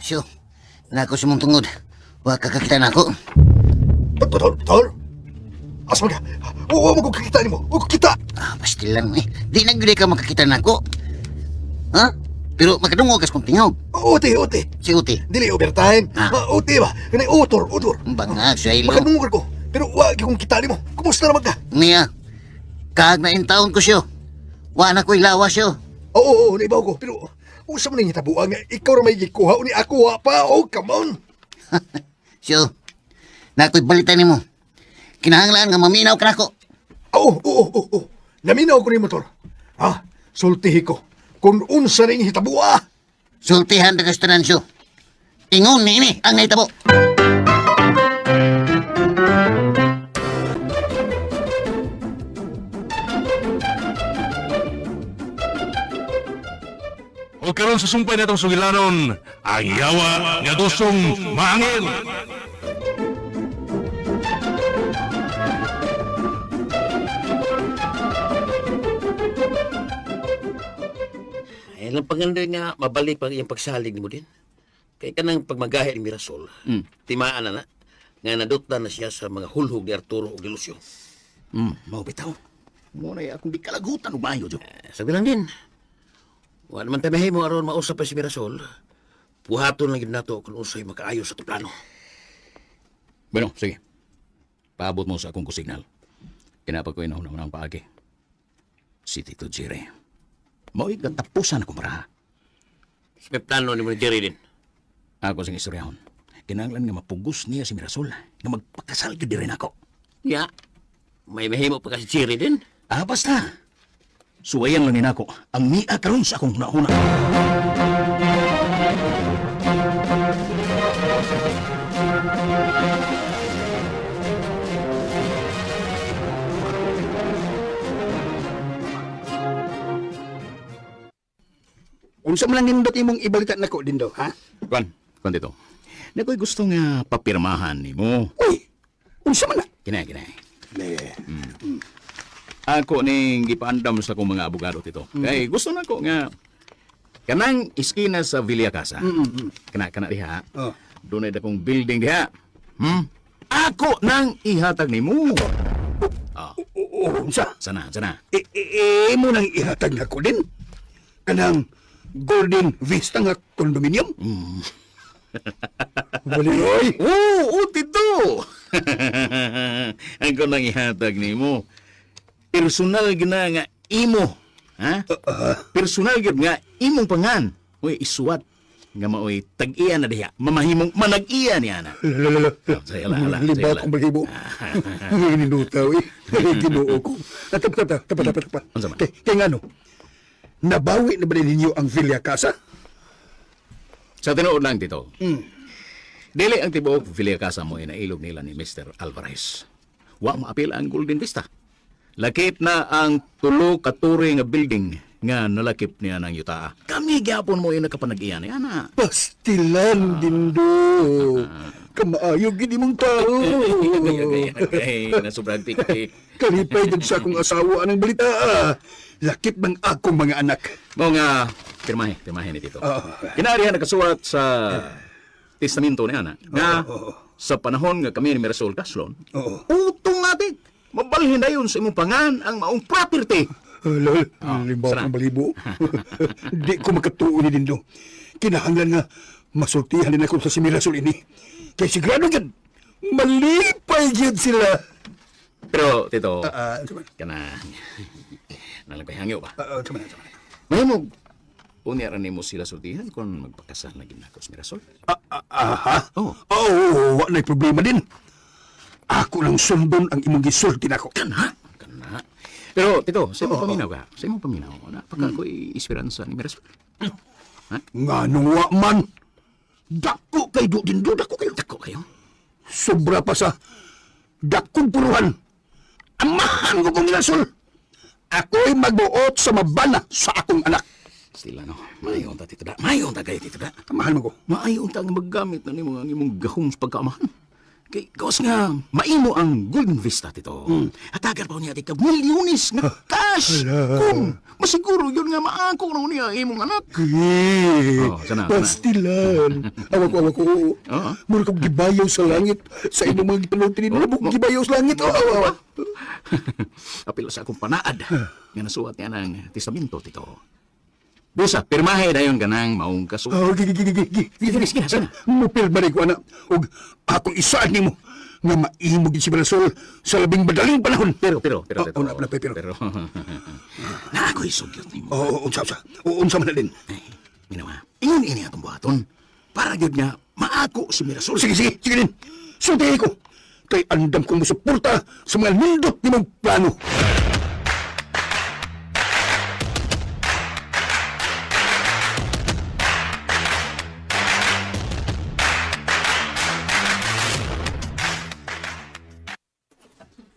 siyo. Nako sa mong tungod. Wa ka kakita nako. Tol, tol! Asa man ka? Oo, mo ko kakita nimo. O kita. Ah, pastil lang eh. Di na gyud ka makakita nako. Ha? Pero makadungog kas kong tingog. Uti, uti. Si Uti. Dili overtime. Ah. Ah, uti ba? Kanay utor, utor. Bangag siya ilo. Makadungog ko. Pero wa gyud kong kita nimo. Kumusta naman ka? Niya. Kaag na taon ko siyo. Wa na ko'y lawas siyo. Oo, oo, naibaw ko. Pero usa man ning hitabuan nga ikaw ra may gikuha uni ako wa pa. Oh, come on. Siyo. Nako'y balita nimo. Kinahanglan nga maminaw ka nako. Oo, oo, oo, oo. Naminaw ko ni motor. Ha? Sultihi ko. Kung unsa ning hitabua. Sultihan ra kas tanan siyo. Ingon ni ini ang nahitabo. O karon sa sumpay natong sugilanon, ang yawa nga gustong maangil. Ay, lang panganda nga mabalik pag iyang pagsalig nimo din. Kay kanang pagmagahi ni Mirasol. Timaan na na. Nga nadutlan na siya sa mga hulhog ni Arturo ug ni Lucio. Mao bitaw. Mo na akong gikalagutan og maayo, Jo. Eh, sabi lang din. Wa naman tayo mahimo aron mausap pa si Mirasol. Buhaton lang gyud nato kung unsay makaayo sa atong plano. Bueno, sige. Paabot mo sa akong kusignal. Kinapag ko inahon ang paagi. Si Tito Jerry. Mao'y katapusan akong baraha. Sa may plano ni mo ni Jerry din. Ako sing istoryahon. Kinahanglan nga mapugos niya si Mirasol nga magpakasal gyud diri nako. Ya, may mahimo pa ka si Jerry din. Ah, basta. Suwayan lang ni nako ang nia karon sa akong hunahuna. Unsa man lang nindot imong ibalita nako Dindo, ha? Kwan, kwan dito. Nako'y gusto nga papirmahan nimo. Uy, unsa man na? Kinay, kinay. Ne. Ako ning gipaandam sa akong mga abogado tito. Kay gusto nako nga kanang iskina sa Villa Casa. Kana kana diha. Oh. Dunay dakong building diha. Hmm? Ako nang ihatag nimo. Oo, unsa? Sana, sana. E, e, imo nang ihatag nako din. Kanang Golden Vista nga condominium. Wali, oy. Oo, oh, tito. Ako nang ihatag nimo. Personal gina nga imo. Ha? Personal gyud nga imong pangan. Uy, isuwat nga maoy tag-iya na diha. Mamahimong manag-iya niya na. Lalala. Oh, saya lah, alah, Libat saya lah. akong balahibo. Ninuta, uy. Ginoo ko. Ah, tapa, tapa, tapa, tapa, tapa. Unsa man? Kay ngano? Nabawi na ba ninyo ang Villa Casa? Sa tinuod lang, Tito. Dili ang tibuok Villa Casa mo inailog nila ni Mr. Alvarez. Wa maapil ang Golden Vista. Lakip na ang tulo ka turi nga building nga nalakip niya ng yuta. Kami gyapon mo yung nakapanag-iya niya na. Pastilan, Dindo. Kamaayo gid imong tao. Ay, nasubrang tik-tik. Kalipay gid sa akong asawa anang balita. Ah. Lakip ng akong mga anak. Mo nga, pirmahe, pirmahe ni Tito. Oo. Kinarihan nakasuwat sa testamento niya na nga sa panahon nga kami ni Mirasol Caslon, Oo. utong natin. Mabalhin na yun sa imong pangan ang maong property. Lol, Oh, limbaw sarap. akong balibo. Di ko makatuo ni Dindo. Kinahanglan nga masultihan din ako sa si Mirasol ini. Kay sigurado gid malipay gid sila. Pero, Tito, Ah, ah, kana, nalang ko'y hangyo ba? ah, tama na, tama na. Mahimog, unya ra nimo sila sultihan kung magpakasal na gid nako sa Mirasol. Aha. Oh. Oh, wa na'y problema din. Ako lang sundon ang imong gisulti nako. Kana, kana. Pero, Tito, sa imong paminaw ka, sa imong paminaw, napaka ko'y esperanza ni Mirasol. Nganong wa man. Dako kay do Dindo, dako kayo. Dako kayo. Sobra pa sa dakong puruhan. Amahan ko kong Mirasol. Ako'y magbuot sa mabana sa akong anak. Sila no. Maayo unta Tito da. Maayo unta kayo Tito da. Amahan mo ko. Maayo unta nga maggamit na nimo ang imong gahom sa pagkaamahan. Kay gawas nga maimo ang Golden Vista Tito. Hatagan pa niya tika milyones nga cash. Kung masiguro yun nga maako na niya imong anak. Eh, Oh, sana, sana. Pastilan. Awa ko, awa ko. Oo. Mura kong gibayaw sa langit. Sa imong mga gipanulti ni Oh, Mura kong gibayaw sa langit. Oh, awa, awa. Apil sa akong panaad nga nasuwat niya ng testamento Tito. Busa, pirmahe dayon kanang maong kaso. Oh, gi, gi, gi, gi, gi. Sige, sige, sige. Mupil ba rin ko, anak? Ug akong isaan nimo nga maimo gid si Mirasol sa labing madaling panahon. Pero, pero, pero, Oh, Tito. una, una, pero. Pero, na ako'y sugyot nimo. Oo, oh, unsa, unsa. Oo, unsa man na din. Ay, minawa. Ingon ini atong buhaton. Para gyud nga maako si Mirasol. Sige, sige, sige din. Sultihi ko. Kay andam kong musuporta sa mga nindot nimong plano.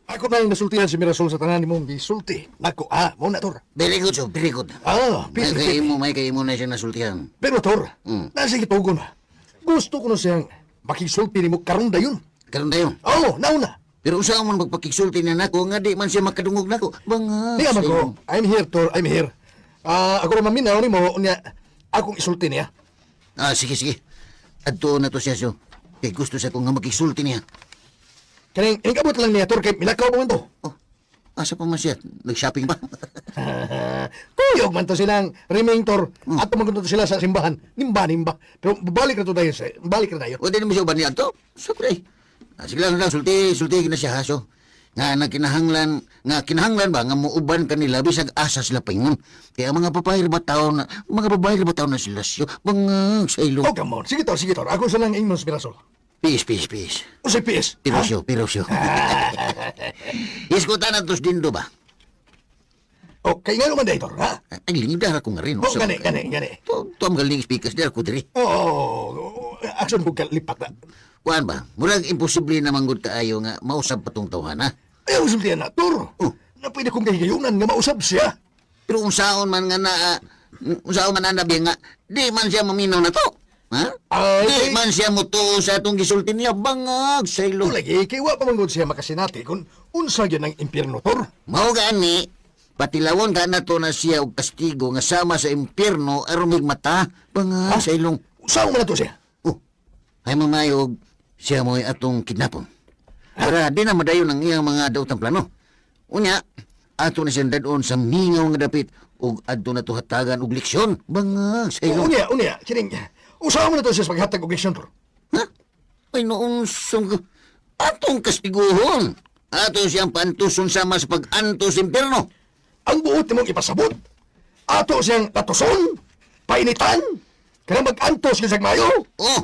Ako na yung nasultihan si Mirasol sa tanan nimong gisulti. Nako, ah, mo na, Tor. Very good, so very good. Ah, May peace. kay imo, may kay imo na siya nasultihan. Pero, Tor, nasa gitugon na. Gusto ko na siyang makisulti nimo karon dayon. Karon dayon. Oo, nauna. Pero unsa man magpakigsulti na nako nga di man siya makadungog nako. Banga. Di man ko. I'm here, Tor. I'm here. Ah, ako ra maminaw nimo unya akong isulti niya. Ah, sige sige. Adto na to siya so. Kay gusto sa ko nga magkisulti niya. Kaning inigabot lang niya, Tor, kay milakaw pa man to. Oh, asa pa man siya? Nag-shopping ba? Kuyog man to silang reming, Tor. Ato man to sila sa simbahan. Nimba, nimba. Pero balik na to tayo sa, balik na tayo. O di naman siya uban niya to. Siyempre. Ah, sige lang lang, sulti, sulti na siya ha. So, nga nagkinahanglan, nga kinahanglan ba nga muuban kanila bisag asa sila paingon. Kaya mga babae ba taon na, mga babae ba taon na sila siyo, mga sa ilong. Oh, come on. Sige, Tor, sige, Tor. Ako sa lang ingnon sa Mirasol. Peace, peace, peace. O si PS. Pirosyo, pirosyo. Iskutan na tos dindo ba? Oh, kay nga naman dahil, Tor, ha? Ay, lingid dara ko nga rin. Oh, gani, gani, gani. To, to ang galing speakers dara ko diri. Oo, oh, action ko lipat na. Kuan ba? Murag imposible na manggod kaayo nga mausab pa tong tawhan, ha? Ayaw sultihan na, Tor. Oh. Na pwede kong kahigayunan nga mausab siya. Pero unsaon man nga na unsaon man na nga di man siya maminaw na to. Ha? Ay, Di man siya mutuo sa atong gisulti niya bangag sa ilo. O lagi, kay wa pa man gud siya makasinati kung unsa gyud ang impyerno, Tor. Mao gani patilawon ka na to na siya og kastigo nga sama sa impyerno aron mata bangag sa ilong. Unsaon man na to siya? Oh. Ay mamayog siya mo'y atong kidnapon. Para di na madayon ang iyang mga daotang plano. Unya, ato na siyang dadon sa mingaw nga dapit ug adto na to hatagan og leksyon bangag sa ilong. Unya, unya, kining, unsaon man na to siya sa paghatag og leksyon, Tor? Ha? Ay noong sung atong kastiguhon. Ato siyang pantuson sama sa pag-antos sa impyerno. Ang buot nimong ipasabot. Ato siyang latuson, painitan, kanang mag-antos gyud sa mayo. Oh,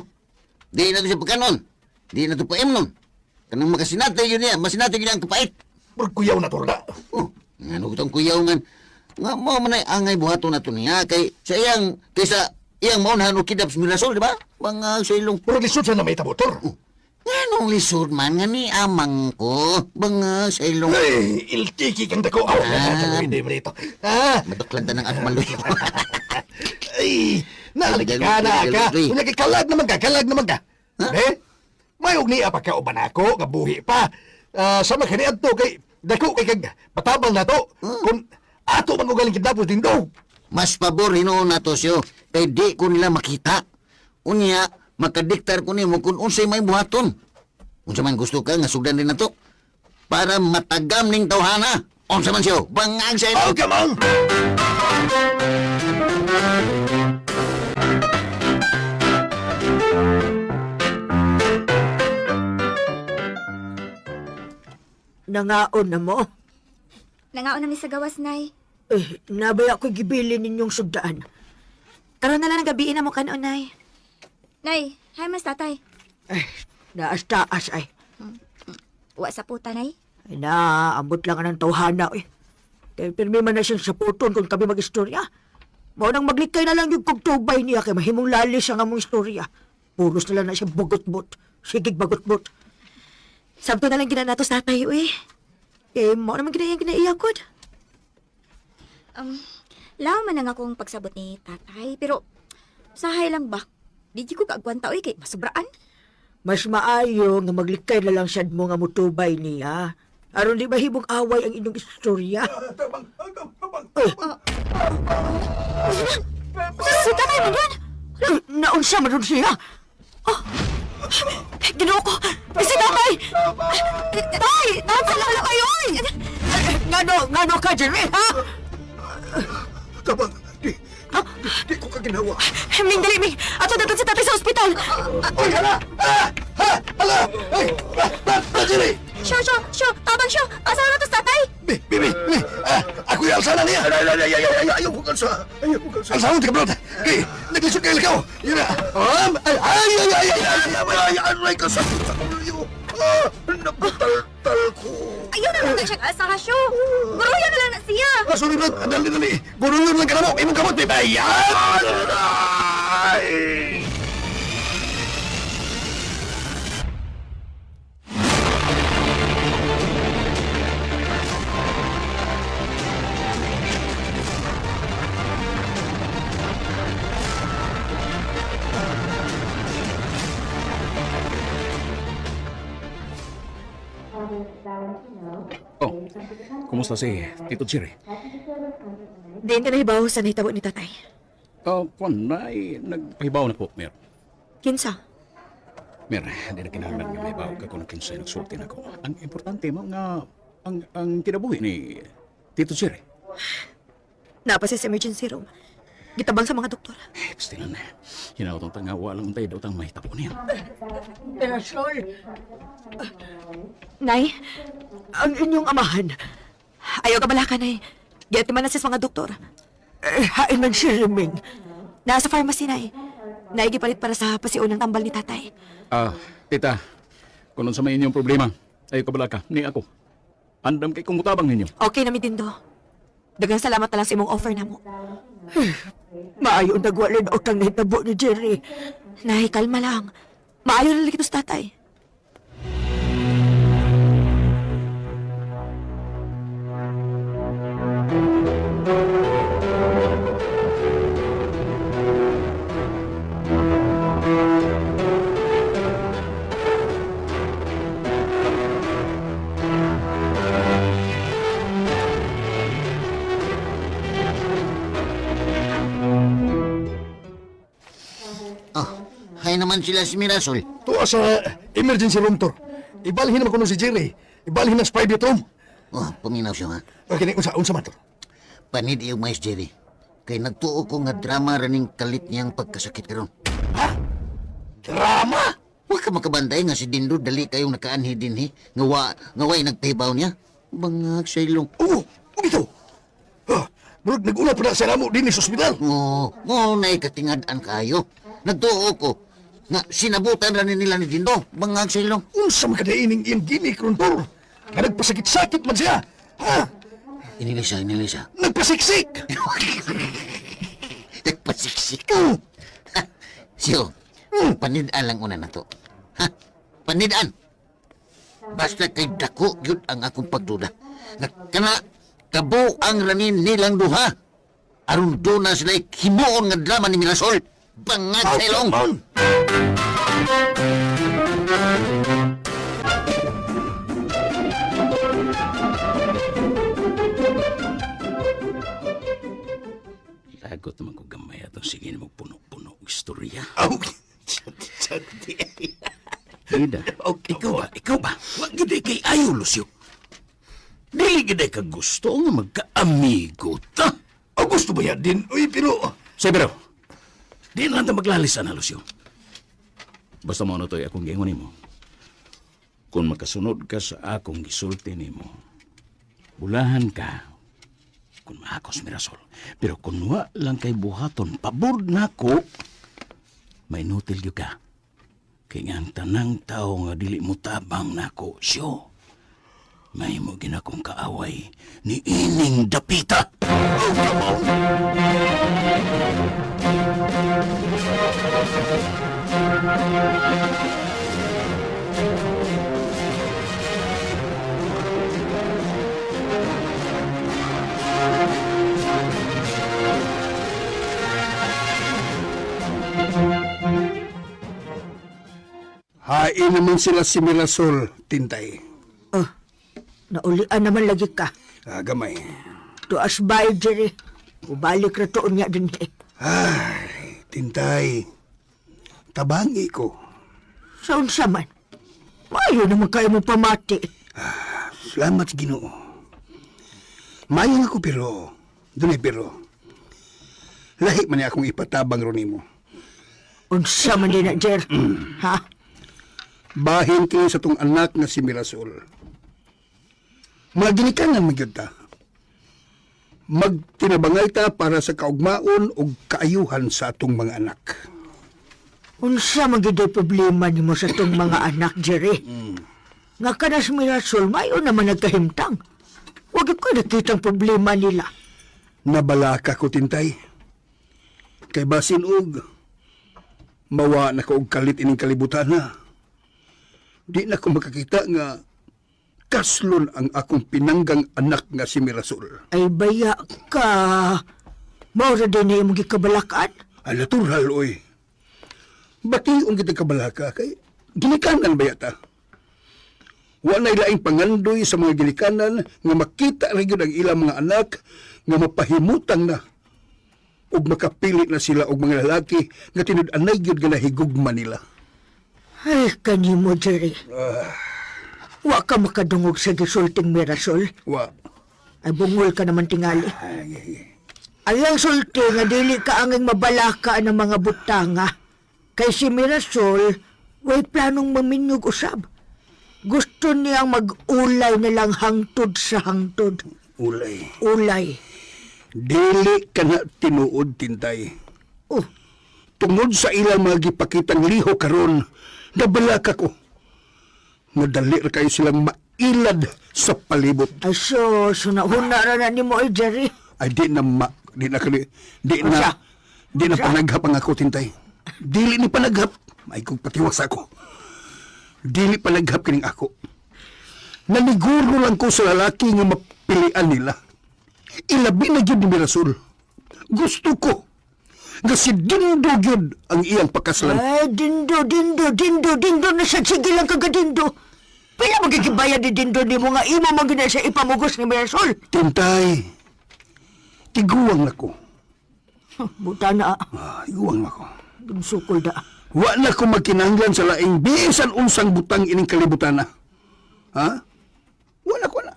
di na to siya pagkanon. Di na to paimnon. Kanang makasinatay yun niya, masinatay yun niya ang kapait. Murag kuyaw na, Tor, na. Oh, nga no kitang kuyaw nga. Nga mo man ay angay buhaton na to niya kay sa iyang kaysa iyang maunhan og kidnap sa Mirasol, di ba? Mga sa ilong. Murag lisod siya na may tabo, Tor. Oh, nga nung lisod man nga ni amang ko, mga sa ilong. Ay, iltiki kang dako. Aw, Ah. hindi mo dito. Ah, Maduklan ta ng at maloy. ay, nalagi ka na ka. Unya kay kalag naman ka, kalag naman ka. Eh? May og niya pa ka uban ako, nga buhi pa. Ah, sama kani adto kay dako kay kag patabang na to. Kung ato man ko galing kidnapos din do. Mas pabor hinuon nato siyo kay di ko nila makita. Unya, makadiktar ko nimo kung unsay may buhaton. Unsa man gusto ka nga sugdan din nato para matagam ning tawhana. Unsa man siyo? Bangag sa Oh, ilo. come on. Nangaon na mo. Nangaon na mi sa gawas, Nay. Eh, nabaya ko'y gibili ninyong sugdaan. Karon na lang ang gabiin na mo kanon, Nay. Nay, hi mas tatay. Eh, naas-taas ay. Wa sa puta, Nay. Ay na, ambot lang ang tawhana eh. Kaya pirmi man na siyang saputon kung kami mag-istorya. Mao nang maglikay na lang yung kugtubay niya kay mahimong lalis ang among istorya. Pulos na lang na siya bagot-bot. Sigig bagot-bot. Sabto na lang gina nato sa tatay, uy. Eh, mo naman ginayang ginaiyakod. Law man ang akong pagsabot ni tatay, pero sahay lang ba? Di ko kaagwanta oy kay masubraan. Mas maayo nga maglikay na lang sad mo nga mutubay niya. Aron di mahimong away ang inyong istorya. Eh, Si tatay man yan! eh, naunsa man ron siya. Ginoo ko! Eh, si tatay! Tay! Tahan sa lang kayo, uy! Ngano, ngano ka, Jerry, ha? Tabang, di, di ko ka ginawa. Ming, dali, Ming! Ato na si tatay sa ospital! Oy, hala! Ah! Ha! Hala! Ay! Ah! Ah! Ah! Jerry! Syo, syo, syo! Tabang syo! Asa na to sa tatay? Bi, bi, bi, bi. Ah, ako yung alsana niya. Ay, ay, ay, ay, ay, ayaw ko kalsa. Ayaw ko kalsa. Alsana ka, bro. Kay, naglisod kayo likaw. Yun na. Ay, ay, ay, ay, ay, ay, Ay, ay, ay, kasakit sa ulo. Ah, nabutal-tal ko. Ayaw na lang na siyang asa syo! Guruya na lang na siya! Ah, sorry, bro. Dali, dali. Gurulon lang ka na mo. Imong kamot, di ba? Ayan! Ay! Oh, kumusta si Tito Jerry? Diin ka nahibaw sa nahitabo ni tatay. Oh, kwan, nay, nagpahibaw na po, Mayor. Kinsa? Mer, di na kinahanglan nga mahibaw ka kung kinsay nagsulti nako. Ang importante mo nga ang kinabuhi ni Tito Jerry. Naa pa siya sa emergency room. Gitabang sa mga doktor. Eh, pastilan. Hinautong tanga, walang untay daw tang mahitabo niya. Mirasol, Nay, ang inyong amahan, ayaw ka balaka, Nay. Giatiman na siya sa mga doktor. eh, hain man si Riming. Nasa pharmacy, Nay. Nay, gipalit para sa pasiunang tambal ni tatay. Ah, tita, kung sa may inyong problema, ayaw ka balaka, ni ako. Andam kay kung mutabang ninyo. Okay na mi Dindo. Daghang salamat na lang sa imong offer namo. Maayo nagwalin utang nahitabo ni Jerry. Nay, kalma lang. Maayo na lang ito sa tatay. Oh, hay naman sila si Mirasol. Tuwa sa emergency room, Tor. Ibalhin naman ko si Jerry. Ibalhin na sa private room. Oh, paminaw siya ha. Okay, unsa, unsa man, Tor? Panid iyo mais, Jerry. Kay nagtuo ko nga drama raning kalit niyang pagkasakit karon. Drama! Wa ka makabantay nga si Dindo dali kayong nakaanhi dinhi nga wa nga way nagpahibaw niya. Bangag sa ilong. Oo, oh, ito. Ah, murag nag-una pa na sa namo dinhi sa ospital. Oo, mo na'y katingad-an kayo. Nagtuo ko nga sinabutan ra ni nila ni Dindo. Bangag sa ilong. Unsa man kadaining iyang gimmick ron, Tor? Nga nagpasakit-sakit man siya. Ha? Inilisa, inilisa. Nagpasiksik! Nagpasiksik. Ha, Siyo, panid-an lang una na to. Ha? Panid-an. Basta kay dako yun ang akong pagduda. Nga kana kabuang ranin nilang duha. Aron doon na sila himuon nga drama ni Mirasol. Bangag sa ilong. Maon. Lagot naman ko gamay atong sige mo puno-puno og istorya. Aw, santi. Ida, Okay. ikaw ba? Ikaw ba? Wa gyud ay kay ayo, Lucio. Dili gyud ay ka gusto nga magkaamigo ta. Aw, gusto ba yan din? Uy, pero... Severo, di na lang ta maglalisa na, Lucio. Basta mo ano to'y akong giingon nimo. Kung makasunod ka sa akong gisulti nimo, bulahan ka kung maakos Mirasol. Pero kung wa lang kay buhaton, pabor nako, may nutil gyud ka. Kay nga ang tanang tao nga dili mo tabang nako, siyo. May mo ginakong kaaway ni Ining Dapita. Hain naman sila si Mirasol, Tintay. Oh, naulian naman lagi ka. Ah, gamay. Tuas bay, Jerry. Ubalik ra tuon niya din eh. Ay, Tintay. Tabangi ko. Sa unsa man. Maayo naman kayo mo pamati. Salamat sa Ginoo. Mayo ako pero, dunay pero. Lahi man ni akong ipatabang ron nimo. Unsa man din na, Jer. Ha? Bahin kini sa tong anak nga si Mirasol. Maginikanan man gyud ta. Magtinabangay ta para sa kaugmaon ug kaayuhan sa atong mga anak. Unsa man gyud ay problema nimo sa tong mga anak, Jerry. Nga kanas Mirasol, mayo naman nagkahimtang. Wag ko nakitang problema nila. Nabalaka ko Tintay. Kay basin og mawa na ko og kalit ining kalibutan na. Di na ko makakita nga kaslon ang akong pinanggang anak nga si Mirasol. Ay baya ka. Maura din na imong gikabalakan. Ay, natural, oy. Bati ang kita kabalaka kay ginikanan ba yata? Wa na'y laing pangandoy sa mga ginikanan nga makita ra gyud ang ilang mga anak nga mapahimutang na ug makapili na sila og mga lalaki nga tinud-anay gyud nga nahigugma nila. Ay, kanimo, Jerry. Wa ka makadungog sa gisulting Mirasol. Wa. Ay, bungol ka naman tingali. Ayang sulti nga dili ka anging mabalaka ng mga butanga. Kay si Mirasol, way planong maminyog usab. Gusto niyang mag-ulay na lang hangtod sa hangtod. Ulay. Ulay. Dili ka na tinuod, Tintay. Oh, Tungod sa ilang mga gipakitang liho karon, nabalaka ko. Madali ra kayo silang mailad sa palibot. ay so, sunahuna ra na nimo ay Jerry. Ay di na ma, di na kani, di na, Unsa? di na Unsa? panaghap ang ako, Tintay. Dili ni panaghap. May kong patiwas ako. Dili panaghap kining ako. Naniguro lang ko sa lalaki nga mapilian nila. Ilabi na gyud ni Mirasol. Gusto ko nga si Dindo gyud ang iyang pakasalan. Ay, dindo, dindo, dindo, dindo na sa sige lang kagadindo. Pila magigibayan ni dindo ni mo nga imo man gyud na sa ipamugos ni Mirasol. Tintay, tiguang na ko. Buta na, Ah, tiguang na ko. sukol da. Wa na ko magkinahanglan sa laing bisan unsang butang ining kalibutan na. Ha? Wala ko na.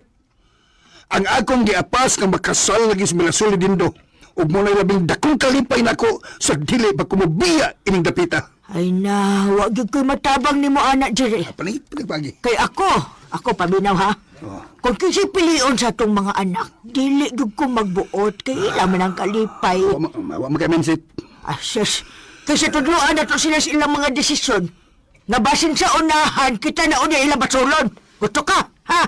Ang akong giapas nga makasal lagi sa Mirasol ni Dindo ug mo labing dakong kalipay nako sa dili pa kumubiya ining dapita. Ay na, wa gyud ko'y matabang nimo anak Jerry. Panit pagi. Kay ako, ako paminaw ha. Oh. Kung kinsay pilion sa atong mga anak, dili gyud ko magbuot kay ila man ang kalipay. Wa ma wa makamensit. Ah, sus. Kaysa tudloan na to sila sa ilang mga desisyon. Nabasin sa unahan, kita na una ilang basulon. Gusto ka, ha?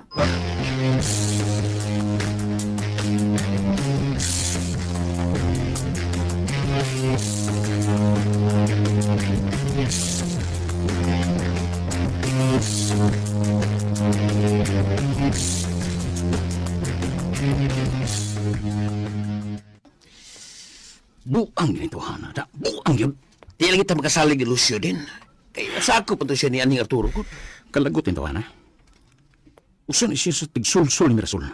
Buang ganito, Hana. Da, buang yun. Di lagi ta makasalig ni Lucio din. Kay sako pa to siya ni aning Arturo ko. Kalagot nito, Hana. Usan siya sa tigsulsul ni Mirasol.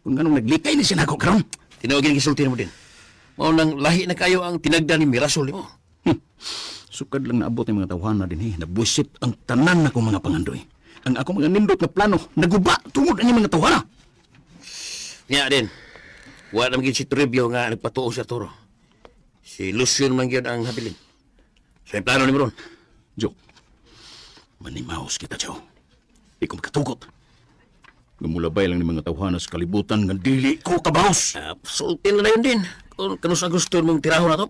Kung anong naglikay ni siya nako karon. Tinawagin gisulti mo din. Mao nang lahi na kayo ang tinagda ni Mirasol nimo. Sukad lang naabot ng mga tawhana din eh. Nabusit ang tanan na kong mga pangandoy. Ang ako mga nindot na plano, naguba tungod ang mga tawhana. Nya din. Wa na magid si Toribio nga nagpatuo sa Arturo. Si Lucio man gyud ang habilin. Sa so, plano nimo ron. Joe, manimaos kita, Joe. Di ko makatugot. Gumulabay lang ni mga tawhana sa kalibutan nga dili ko kabaos. Sultin na yun din. Kung kanus ang gusto mong tiraho na to.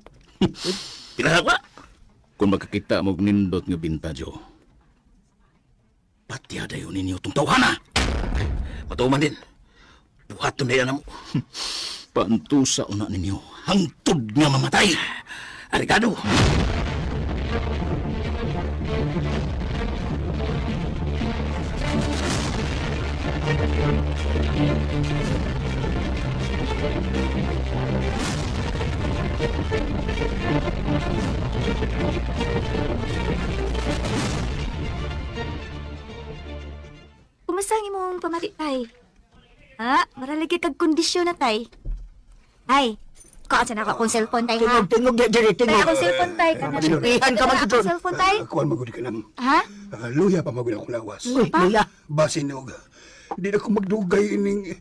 Tiraha ka. Kung makakita mo og nindot nga binta, Joe, patya dayon ninyo tong tawhana. Matuman din. Buhaton na yan mo. Paantusa una ninyo, hangtod nga mamatay. Arigado. Kumusta ang imong pamati, tay? Ha? Maralagi kag kondisyon na, tay. Ay, kuha sa na ako akong cellphone, tay, ha? Tingog, tingog, Jerry, Tay, tingog. akong cellphone, tay. Kana. Ihan ka man Akong gid. cellphone, tay. Kuan magud ka nang. Ha? Ah, luya pa magud akong lawas. Uy, luya. Basin og di na ko magdugay ining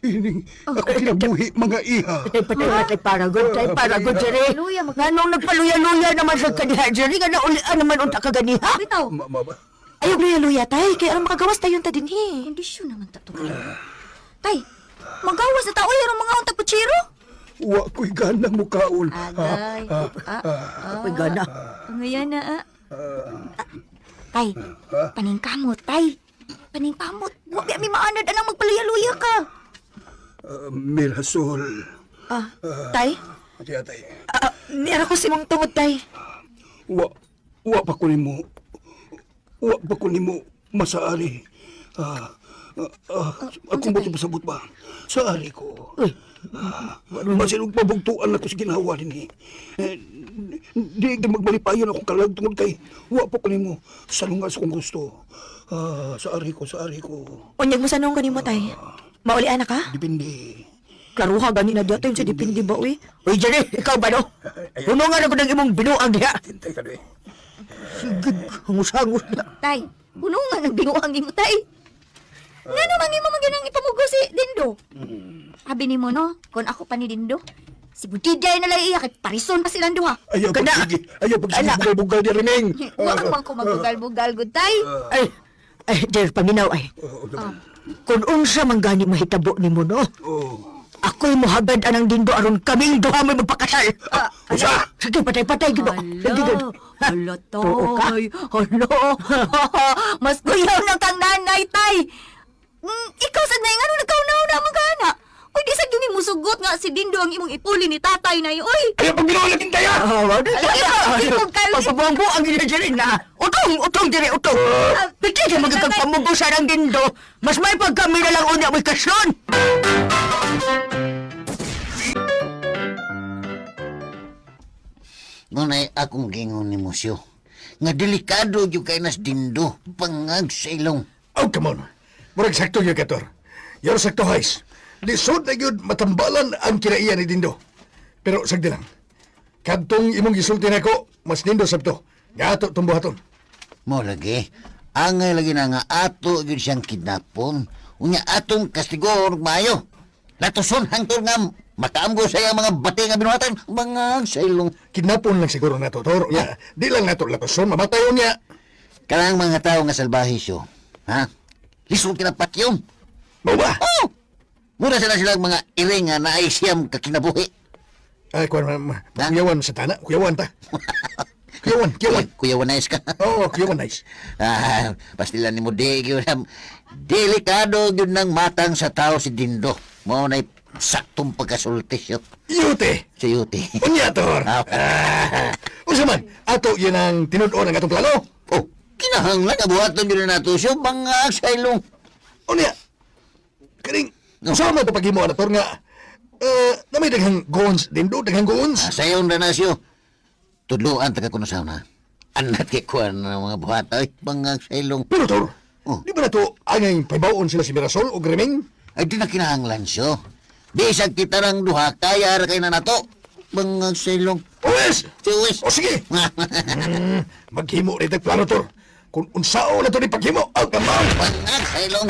ining ako kinabuhi mga iha. Tay, patay, patay, paragon, tay, paragon, Jerry. Luya, mag- Nganong nagpaluya-luya naman sa kaniha, Jerry, nga naulian naman unta ka ganiha. Bitaw. Ma, ma, ba? Ayaw luya-luya, tay. Kaya aron makagawas tayo ta din, he. Kondisyon naman ta to. Tay, magawas na ta. Uy, aron mga untag putsiro. Wa ko'y ganang mukaon. Agay. Ah, Uy, gana. Ngayon na, ah. Tay, paningkamot, tay. Paningkamot. Huwag mi maanad anang magpaluya-luya ka. Mirasol. Ah, tay? Ati atay. Ah, nira ko si mong tungod, tay. Wa wa pa ko nimo. Wa pa ko nimo masaari. Ah, ah, ah, akong buto pasabot ba? Saari ko. Ah, Basin og pabugtuan ako sa ginawa dinhi. Eh, di di magbalipayon akong kalag tungod kay wa pa ko nimo salunga sa kong gusto. Ah, saari ko, saari ko. Unyag mo sa nung kanimo, tay. Maulian na ka? Depende. Klaruha gani na diya tayo sa dipindi ba, uy? Uy, Jerry, ikaw ba, no? Hunungan ako ng imong binuang diha. Tintay ka di. Sige, hangus-hangus na. Tay, puno nga ng binuang nimo, tay. Nga naman imo maginang ipamugo si Dindo. Abi nimo no, kung ako pa ni Dindo, si Budiday na lang iya kay parison pa silang duha. Ayaw Kana. pagsige, ayaw pagsige Ana. bugal-bugal di riming. Wa man ko magugal-bugal gud tay. Ay, ay, dear paminaw ay. Kung unsa man gani mahitabo nimo no. Ako'y muhagad anang Dindo aron kaming duha mo'y magpakasal. Usa! Sige, patay-patay gid. Sige, gid. Hala, Tuo ka. tay. Hala. Mas kuyaw na kang nanay, tay. Ikaw sa nay, ano nagkaunaw na man ka, na? Uy, di sa gyud musugot nga si Dindo ang imong ipuli ni tatay na oy. Ayaw pag ginawa natin tayo! Ah, wa na. Ikaw, Pagpabuang-buang gid diri na. Utong, utong diri, utong. Piti ka magkagpamugo sa nang Dindo. Mas may pagkami na lang unya mo'y kaslon. Ngunay akong gingon ni Musyo. Nga delikado yung kay nas Dindo. Pangag sa ilong. Oh, come on. Murag sakto yun, Kator. Yor sakto, Hays. Lisod na yun matambalan ang kinaiya ni Dindo. Pero sagdi lang. Kadtong imong gisulti nako, mas nindo sabto. Nga ato tong buhaton. Mo lagi. Angay lagi na nga ato yun siyang kidnapon. Unya atong kastigor maayo. Latuson hangtod nga makaamgo sa iyang mga bati nga binuhatan. Bangag sa ilong. Kidnapon lang siguro nato, Tor. Nya, di lang nato latuson, mamatayon niya. Kanang mga tao nga salbahe siyo. Ha? Lisod kinapatyon. Mao ba? Oh! Mura sila silang mga iring nga naay siyam kakinabuhi. Ay, kuwan, kuyawan sa tana. Kuyawan ta. Kuyawan, kuyawan. Kuya Wanais ka. Oo, kuyawan, nice. Ah, pastilan ni mo di gyud am- delikado gyud ng matang sa tao si Dindo. Mao nay saktong pagkasulti siya. Yute! Si Yuti. Unya, Tor. Ah. Ah. Unsa man, ato yun ang tinud-on ang atong plano. Oh, kinahanglan nga buhaton gyud na nato siya bangag sa ilong. Unya, kaning, No. sa man ito paghimo na, Tor, nga, na may daghang goons, Dindo, daghang goons. Ah, sayon ra na siya. Tudloan ta ka kuno sa una. Anat kay kuan ng mga buhat ay bangag sa ilong. Pero, Tor, Oh. di ba na to angay paybaon sila si Mirasol o Griming? Ay di na kinahanglan siya. Bisag kita rang duha kaya ra kay na nato. Bangag sa ilong. Uwes! Si Uwes. O sige! Maghimo rin tag plano, Tor. Kung unsao na to ni paghimo, ang kamaw! Bangag sa ilong.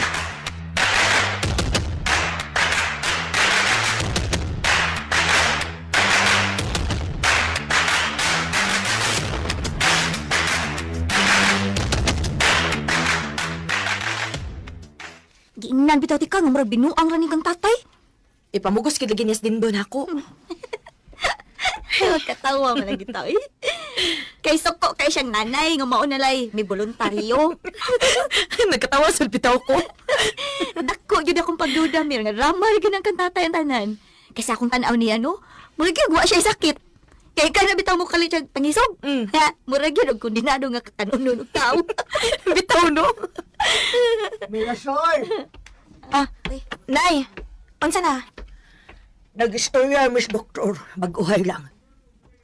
Giingnan bitaw ti ka nga murag binuang ra ni kang tatay. Ipamugos kid lagi niya sa Dindo nako. Katawa man lang gitaw eh. Kay soko kay siyang nanay nga mao na lay may voluntaryo. Nagkatawa sa bitaw ko. Dako gyud akong pagduda mir nga ramal gyud ang kang tatay ang tanan. Kasi akong tan-aw niya no, murag gyud wa siya sakit. Kay ka na bitaw mo kalit siya pangisog. Ha, murag gyud og kondinado nga katanunon og tao. Bitaw no. Mirasol, Ah, Nay, unsa na? nag-istorya, Miss Doktor. Mag-uhay lang.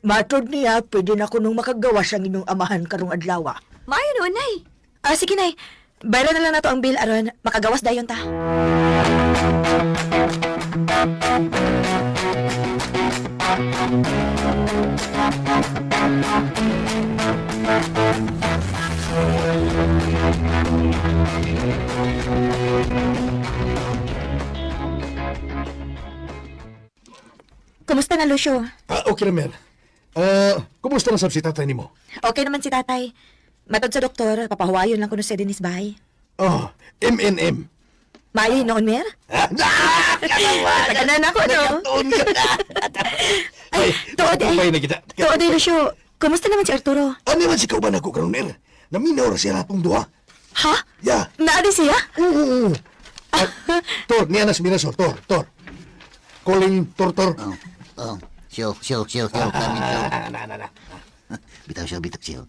Matod niya, pwede na ko nung makagawas ang inyong amahan karong adlaw. Maayo no nay. Ah, sige nay. Bayran na lang nato ang bill aron makagawas dayon ta. Kumusta na, Lucio? Ah, okay na, Mer. Ah, kumusta na sab si tatay nimo? Okay naman si tatay. Matod sa doktor, papahuwayon lang kuno si Denise Bay. Oh, MNM. Maayo noon, Mer? Taganan ako, no? Ay, tuod eh. Ay, na kita. Tuod eh, Lucio. Kumusta naman si Arturo? Ano man si kauban ako karon, Mer? Naminaw ra siya natong duha. Ha? Ya. Naadi siya? Oo. oo. Ah, Tor, niya na si Mirasol. Tor, Tor. Calling Tor, Tor. Oh, oh. Siyo, siyo, siyo, siyo, kami siyo. Ah, na, na, na. Bitaw siyo, bitaw siyo.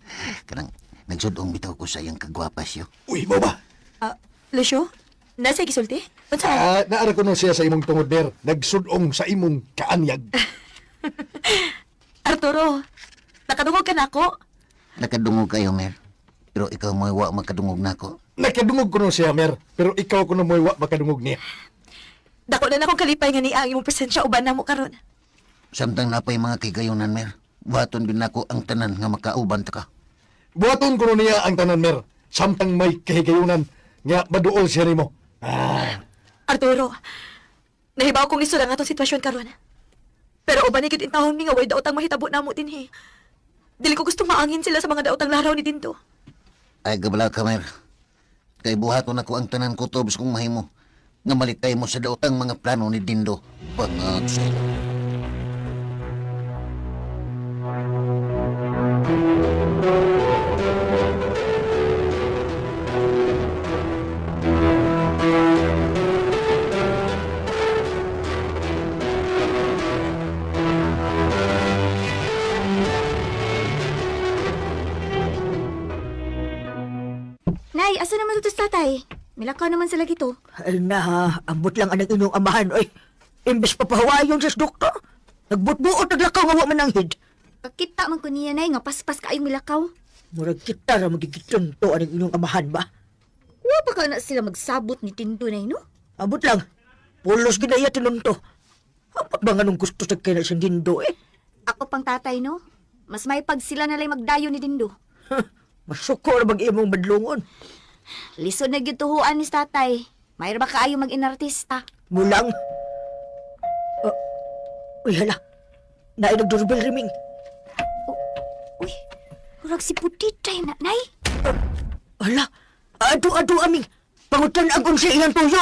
Kanang nagsudong bitaw ko sa iyang kagwapa siyo. Uy, mo ba? Ah, Lucio? Nasa gisulti? Unsa? Ah, naara ko no siya sa imong tungod, Mer. Nagsudong sa imong kaanyag. Arturo, nakadungog ka na ako. Nakadungog kayo, Mer. Pero ikaw mo'y wa makadungog nako. Nakadungog ko no siya, Mer. Pero ikaw ko no mo'y wa makadungog niya. Dako na akong kalipay nga niya ang imong presensya uban na mo karon. Samtang napay mga kigayunan, Mer. Buhaton din nako ang tanan nga makauban ta ka. Buhaton ko niya ang tanan, Mer. Samtang may kahigayunan nga maduol siya nimo. Ah, Arturo, nahibaw kong lisod ang atong sitwasyon karon. Pero uban ni gyud intawon mi nga way daotang mahitabo namo dinhi. Dili ko gusto maangin sila sa mga daotang laraw ni Dindo. Ay, gabala ka, Mer. Kay buhaton ako ang tanan ko tobs kung mahimo. Nga malikay mo sa daotang mga plano ni Dindo. Bangag sa ilo. Nay, asa naman ito sa tatay? Milakaw naman sila gito. Ay na, ambot lang anang inyong amahan, oy. Imbes papahawayon sa doktor. Nagbutbuot naglakaw nga wa man ang hid. Kakita man ko niya, Nay, nga paspas kaayong milakaw. Murag kita ra magigitunto anang inyong amahan ba? Wa pa ka na sila magsabot ni Tindo, Nay, no? Ambot lang. Pulos gid na iya tinunto. Ambot ba nga nung gusto sa kay na siyang Dindo eh? Ako pang tatay, no? Mas may pag sila na lang magdayo ni Dindo. Huh, masuko ra bag imong badlongon. Lisod na gyud tuhuan ni tatay. Mayro ba kaayo mag-inartista? Mulang. Uy, hala. Naay nag-doorbell riming. Uy, murag si Putitay na, Nay. Hala. Adu-adu aming. Pangutan ang unsa iyang tuyo.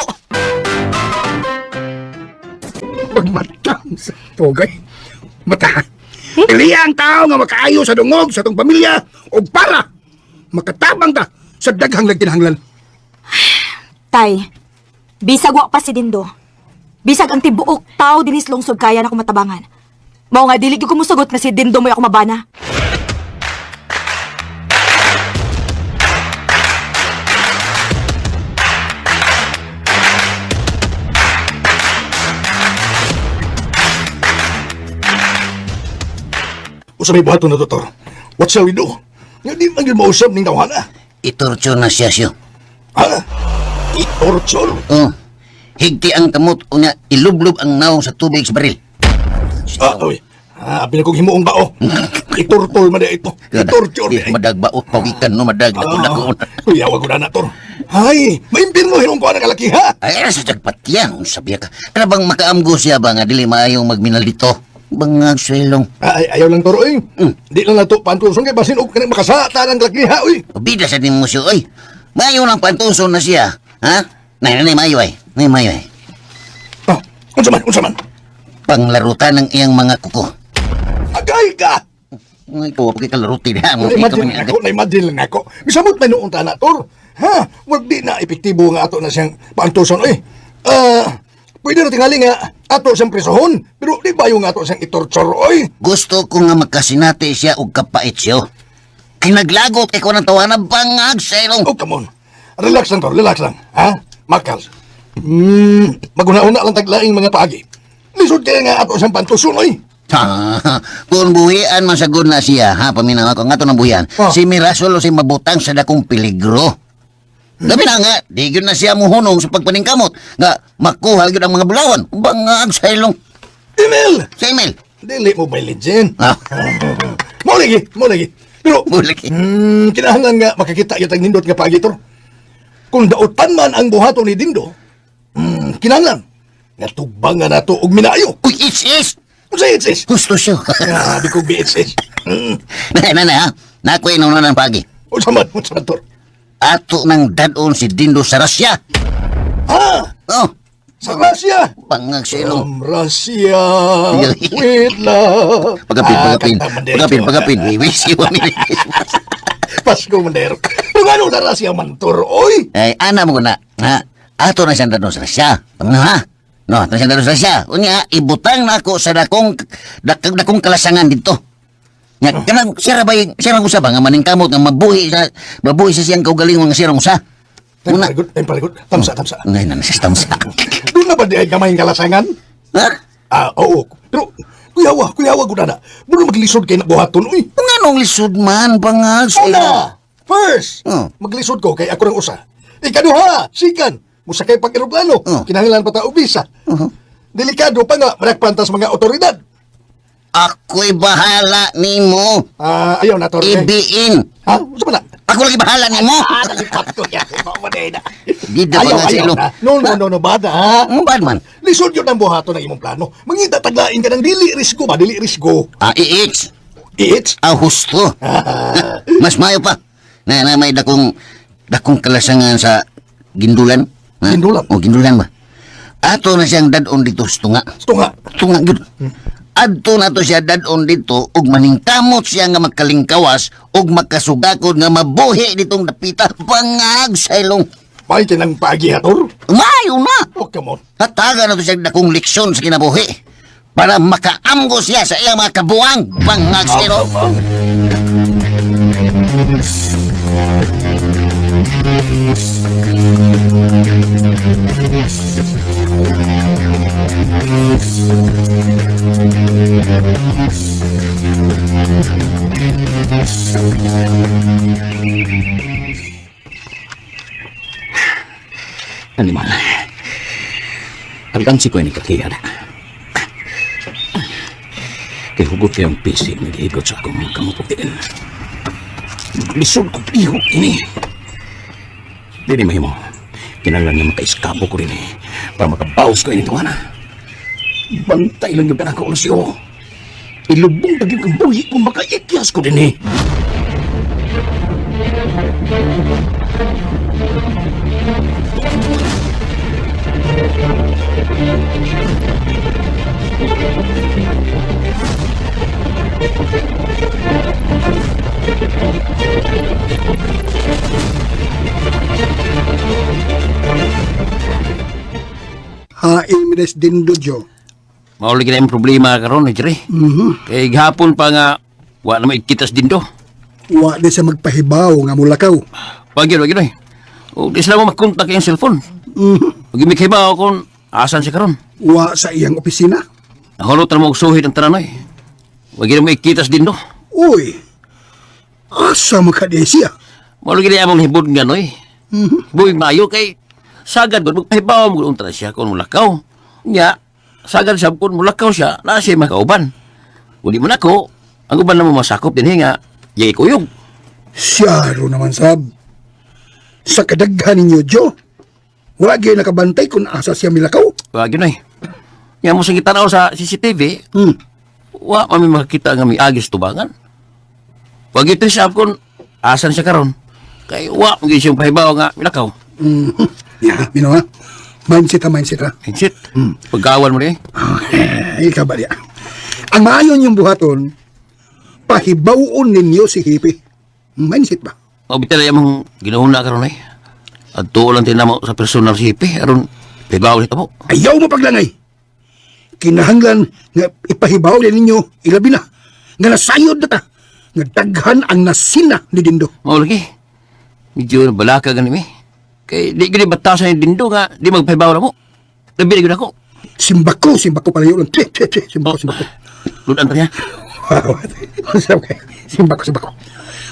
Pagmatang sa tugay. Mata. Piliya ang tao nga makaayo sa dungog sa tong pamilya o para makatabang ta sa daghang nagkinahanglan. Tay, bisag wa pa si Dindo. Bisag ang tibuok tao dinis lungsod kaya na kumatabangan. Mao nga dili gyud ko mosugot nga si Dindo mo'y ako mabana. Usa may buhaton na, doktor. What shall we do? Nga di man yun mausap ning tawhana. Itorture na siya siyo. Ha? I-torture? Oh. Higti ang kamot unya ilublob ang nawong sa tubig sa baril. Ah, uy. Ah, abi na kong himuong bao. Itorture man ito. I-torture Di, di ay. Madag bao, pawikan no, madag. Dako, dako. Uy, awa ko na na, Tor. Ay, maimpirmo hinong ko ang kalaki, ha? Ay, sa jagpatyan, unsa biya ka. Kana bang makaamgo siya ba nga dili maayong magminal dito? Bangag silong. Ay, ayaw lang, Tor, oy. Di lang nato pantuson kay basin og kanang makasata ng kalaki, ha, uy. Bida sa nimo siya, oy. Maayo lang pantuson na siya. Ha? Nay, nay, maayo ay. Nay, maayo ay. Ah, unsa man, unsa man. Panglarutan ng iyang mga kuko. Agay ka! Ngay ko, pagkay kalaruti na. Mga Na-imagine lang ako, na-imagine lang ako. Misamot na noong tana, Tor. Ha? Wag di na epektibo nga ato na siyang paantuson, oy. Ah, pwede na tingali nga ato siyang presohon, pero di ba yung ato siyang itorture, oy? Gusto ko nga magkasinati siya og kapait siyo. Kinaglagot kay ko ng tawana bangag sa ilong. Oh, come on. Relax lang, Tor. Relax lang. Ha? Makals. Maguna-una lang taglaing mga paagi. Lisod kaya nga ato siyang pantuson, oy. Ha, kung buhian man sagod na siya, ha, paminaw ako, nga to ng buhian, Oh. si Mirasol o si mabutang sa dakong peligro. Labi na nga, di gyud na siya muhunong sa pagpaningkamot, nga makuha gyud ang mga bulawan, bangag sa ilong. Emil! Sa email. Dili mo may legend. Ah, Mo lagi, mo lagi. Pero, Mo lagi. Kinahanglan nga makakita yung nindot nga paagi, Tor. Kung dautan man ang buhaton ni Dindo, kinahanglan nga tugbangan nato og minayo. Uy, is, is! Unsa itsis? Gusto siya. Grabe kong BHS. Na, na, na, ha? Nakoy na ng pagi. Unsa man, unsa man, Tor? Ato nang dadon si Dindo sa Russia. Ha? Oh, Sa Russia! bangag sa ilong. From Russia with love. Pagapin, Ah, pagapin. kanta man, Pagapin, Diretso. pagapin. We wish you a Merry Christmas. Pasko man, Dero. Kung ano na Russia man, Tor, oy! Ay, ana mo ko na. Ha? Ato na siyang dadon sa Russia. Ha? No, ato na siyang dadon sa Russia. Unya, ibutang na ako sa dakong kalasangan dito. Nga, kanang siya ra ba yung, siya ra usa ba nga maningkamot nga mabuhi sa siyang kaugalingon nga siya ra usa. Time Una. palagot, time palagot. Tamsa, tamsa. Ngay na siya tamsa. Doon na ba di ay gamay ang kalasangan? Ha? Ah, oo. Pero, kuyawa, kuyawa ko na na. Doon maglisod kay na buhaton, uy. Kung anong lisod man, bangag sa Una! First, Oh. maglisod ko kay ako ng usa. Ikaduha, sikan, musakay pag eroplano, Oh. kinahanglan pa ta og visa. Uh-huh. Delikado pa nga, managpantas mga otoridad. Ako'y bahala nimo. Ah, ayaw na, Tor. Ibiin. Ha? Unsa ba na? Ako lagi bahala nimo. Ah, nalipat ko yan. Mamanay na. Di na Ayaw, ba nga ayaw silo? na. No, no, no, no, bada, ha? Ang bad man. Lisod yun ang buhaton ng imong plano. Mangita taglain ka ng dili risgo ba? Dili risgo. Ah, iits. Iits? Ah, husto. Mas mayo pa. Na, na may dakong dakong kalasangan sa gindulan. Ha? Gindulan? O, gindulan ba? Ato na siyang dadon dito sa tunga. Tunga. Tunga gyud. Adto na to siya dadon dito ug maningkamot siya nga magkalingkawas ug makasugakod nga mabuhi ditong dapita bangag sa ilong. May kinang paagi, ha, Tor? Mayo na. Oh, come on. Hatagan na to siya dakong leksyon sa kinabuhi para makaamgo siya sa iyang mga kabuang bangag sa ilong. Animal. Alkansi ko ini kakiyan. Kay hugot kayong pisig nag-igot sa akong kamuputin. Lisod ko lihok ini. Dili mahimo. Kinahanglan nga makaiskapo ko rin eh. Para makabawas ko ini tuwana. Bantay lang yung ako siyo. Ilubong na gyud ang buhi kung makaikyas ko din eh. Hain mides dindo, Jo. Mao lagi na yung problema karon eh, Jerry. Kay gihapon pa nga wa na maikitas din do. Wa di sa magpahibaw nga mulakaw. Wag yun, wag yun eh. O di sila mo magkontak yung cellphone. Ug mikibaw kung asan siya karon. Wa sa iyang opisina. Nahulot na mo og suhid ang tanan eh. Wag yun mo ikitas din do. Uy, asa makadi siya? Mao lagi na among hibod nga noy. Buhi maayo kay sagad gud magpahibaw mo unta na siya kung mulakaw. Nya sagad siya kung mulakaw siya na siya makauban. Uli man ako, ang uban na mo masakop din nga, yay kuyog. Siyaro naman sab. Sa kadaghan ninyo, Jo. Wa gyud nakabantay kung asa siya milakaw. Wag yun ay. Nga mo sa gitanaw sa CCTV, wa mami makakita nga may agis tubangan. Wag ito siya kung asan siya karon. Kay wa mo gyud siyang pahibaw nga milakaw. Ya, mino ha. Mindset ha, mindset ha. Mindset. Pagkawan mo ni. Eh, ikaw ba diya? Ang maayon yung buhaton, pahibawon ninyo si Hippie. Mindset ba? Mao bital ay among ginuhuna karon ay. Adto lang tinamo sa personal si Hipe aron pahibaw ni tamo. Ayaw mo paglangay. Kinahanglan nga ipahibaw din ninyo, ilabi na, nga nasayod na ta, nga daghan ang nasina ni Dindo. Mao lagi. Medyo balaka gani mi. Kay di gyud batasan ni Dindo nga di magpahibaw na mo. Labi na gyud ako. Simbako, simbako palayo lang. Tse, tse, tse, simbako, simbako. Ludan pa niya. Simbako, simbako.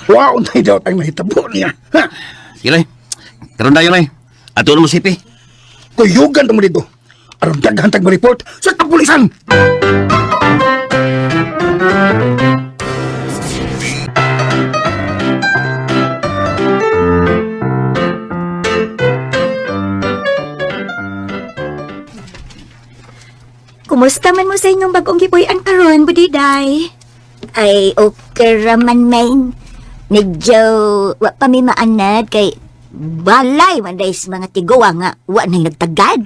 Wow, untay daw tayong nahitabo niya. Ha? Sige lang. Karon dayon ay. Adto na mo si Hipe. Kuyugan mo dito. Aron daghan tag report sa kapulisan. Kumusta man mo sa inyong bagong gipuy-an karon, Budiday? Ay, okay raman, main. Medyo wa pa mi maanad kay balay man dahil sa mga tigowa nga wa nang nagtagad.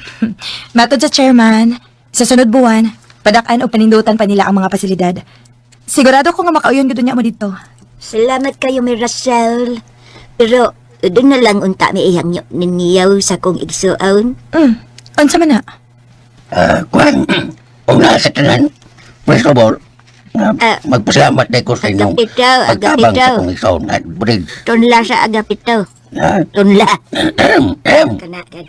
Matod sa chairman, sa sunod buwan, padakan o panindutan pa nila ang mga pasilidad. Sigurado ko nga makauyon gud niya mo dito. Salamat kayo, mi Russell. Pero doon na lang unta mi iyang ninyaw sa kong igsuon. Unsa man na? Kuan, una sa tanan, first of all, magpasalamat na ko sa inyong Agapito, pagtabang agapito. sa kong isaw na bridge. Tunla sa agapito. Ha? Tunla. Em, Kana, kana.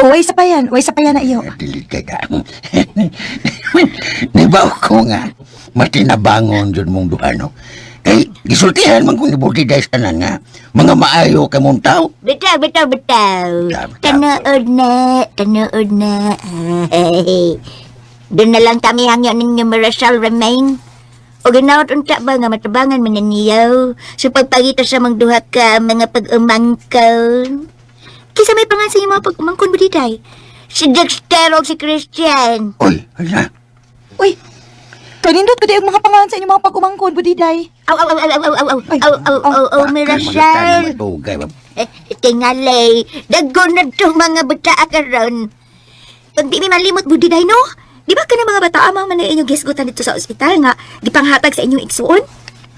Oh, way sa pa yan, way sa pa yan na iyo. Dili kay ka. Nibaw ko nga, matinabangon dyan mong duha, no? Kay gisultihan man ko ni Budiday sa tanan nga mga maayo kay mong tao. Bitaw, bitaw, bitaw. Bitaw, bitaw. Tanood na, tanood na. Ay, doon na lang kami hangyo ninyo Mirasol Remain. O ginaot unta ba nga matabangan man niyo sa pagpangita sa mga duha ka mga pag-umangkon. Kisa may pangan sa inyong mga pag-umangkon, Budiday. Si Dexter o si Christian. Oy, hala. Uy, kanindot ko di ang mga pangalan sa inyong mga pag-umangkon, Budiday. Aw, aw, aw, aw, aw, aw, aw, Ay, aw, aw, aw, aw, Mirasol. Matugay ba? Eh, tingalay, dagon na itong mga bata karon. Pag di mi malimot, Budiday, no? Di ba ka na mga bata ama man na inyong gisgutan dito sa ospital nga gipanghatag sa inyong igsuon?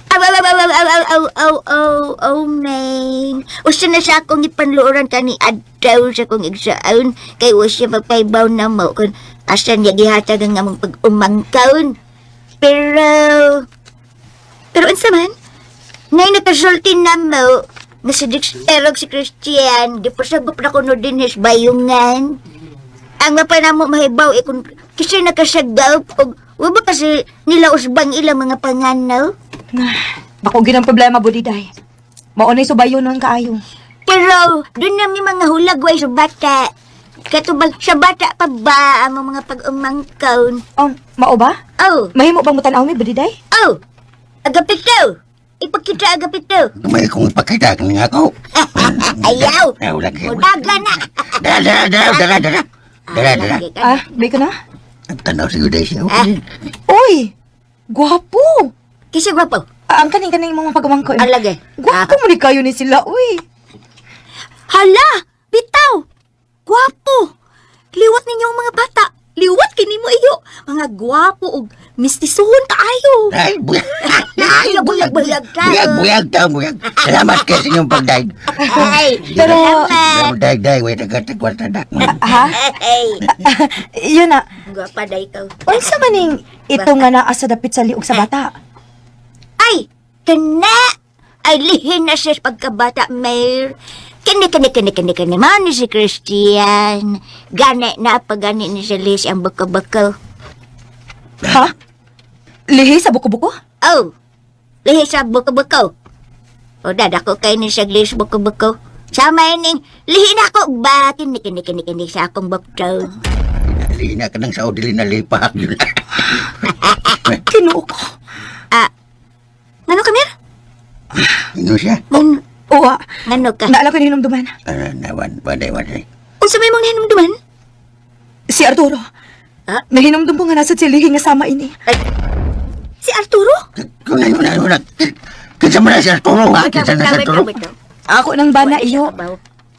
Aw, aw, aw, aw, aw, aw, aw, aw, aw, aw, man. Usa na siya akong ipanluoran kani adlaw sa akong igsaon. Kay wa siya magpaibaw na mo kung asa niya gihatag ang among pag-umangkaon. Pero, Pero unsa man? ngay nakasulti na mo, nga si Dexter og si Christian, di pa sagop na kuno din his bayungan. Ang mapanamo mahibaw, eh, kung kasi nakasagaw, og wa ba kasi nila usbang ilang mga panganaw? Bako ginang problema, Budiday. Maunay subayo nun kaayo. Pero doon na may mga hulagway sa bata. Katubag sa bata pa ba ang mga pag-umangkaon? Oh, mao ba? Oh, Mahimo bang mutanaw mi, Budiday? oh, agapito. Ipakita agapito. May kong ipakita kani nga ako. Ayaw. Ayaw lagi. Mudaga na. Dara, dara, dara, dara, dara. Dara, dara. Lagi ka. Ah, may ka na? Tanaw si Uday siya. Uy, gwapo! Kasi gwapo. Ah, ang kaning-kaning mga pag-umangkon. Alagay. Gwapo mo ni kayo ni sila, uy. Hala! Bitaw! Gwapo! Liwat ninyo ang mga bata. Liwat kini mo iyo. Mga gwapo og mistisuhon kaayo. Ay, buyag. Ay, buyag, buyag ka. Buyag, buyag ta, buyag. Salamat kay sa inyong pagdaig. Ay, Pero, Salamat, daig, daig. Wait, nagkatagwarta na. ha? ay. Yun na. Gwapa da ikaw. Unsa man ning ito nga naa sa dapit sa liog sa bata? Ay, kana. Ay, lihin na siya sa pagkabata, Mayor. Kini, kini, kini, kini, kini. Man ni si Christian. Gani na, pagani ni si Liz ang bako-bako. Ha? Lihi sa buko-buko? Oh, lihi sa buko-buko. O, dadako kayo ni siya Liz buko-buko. Sama ining, lihi na ako ba? Kini, kini, kini, kini sa akong bukto. Dili na ka ng sao, dili na lipak. Yun. Kinuo ko. Ah, Ngano ka, Mir? Ano siya? ngano, Uwa, ngano ka? naala ko hinumduman. Ano, nawan, waday, waday. Unsa may mong nahinumduman? Si Arturo. Ha? Nahinumdum ko nga nasa si lihi nga sama ini. Si Arturo? Kuna, kuna, kuna. Kinsa man na si Arturo, ha? Kinsa na si Arturo? Ako nang bana iyo.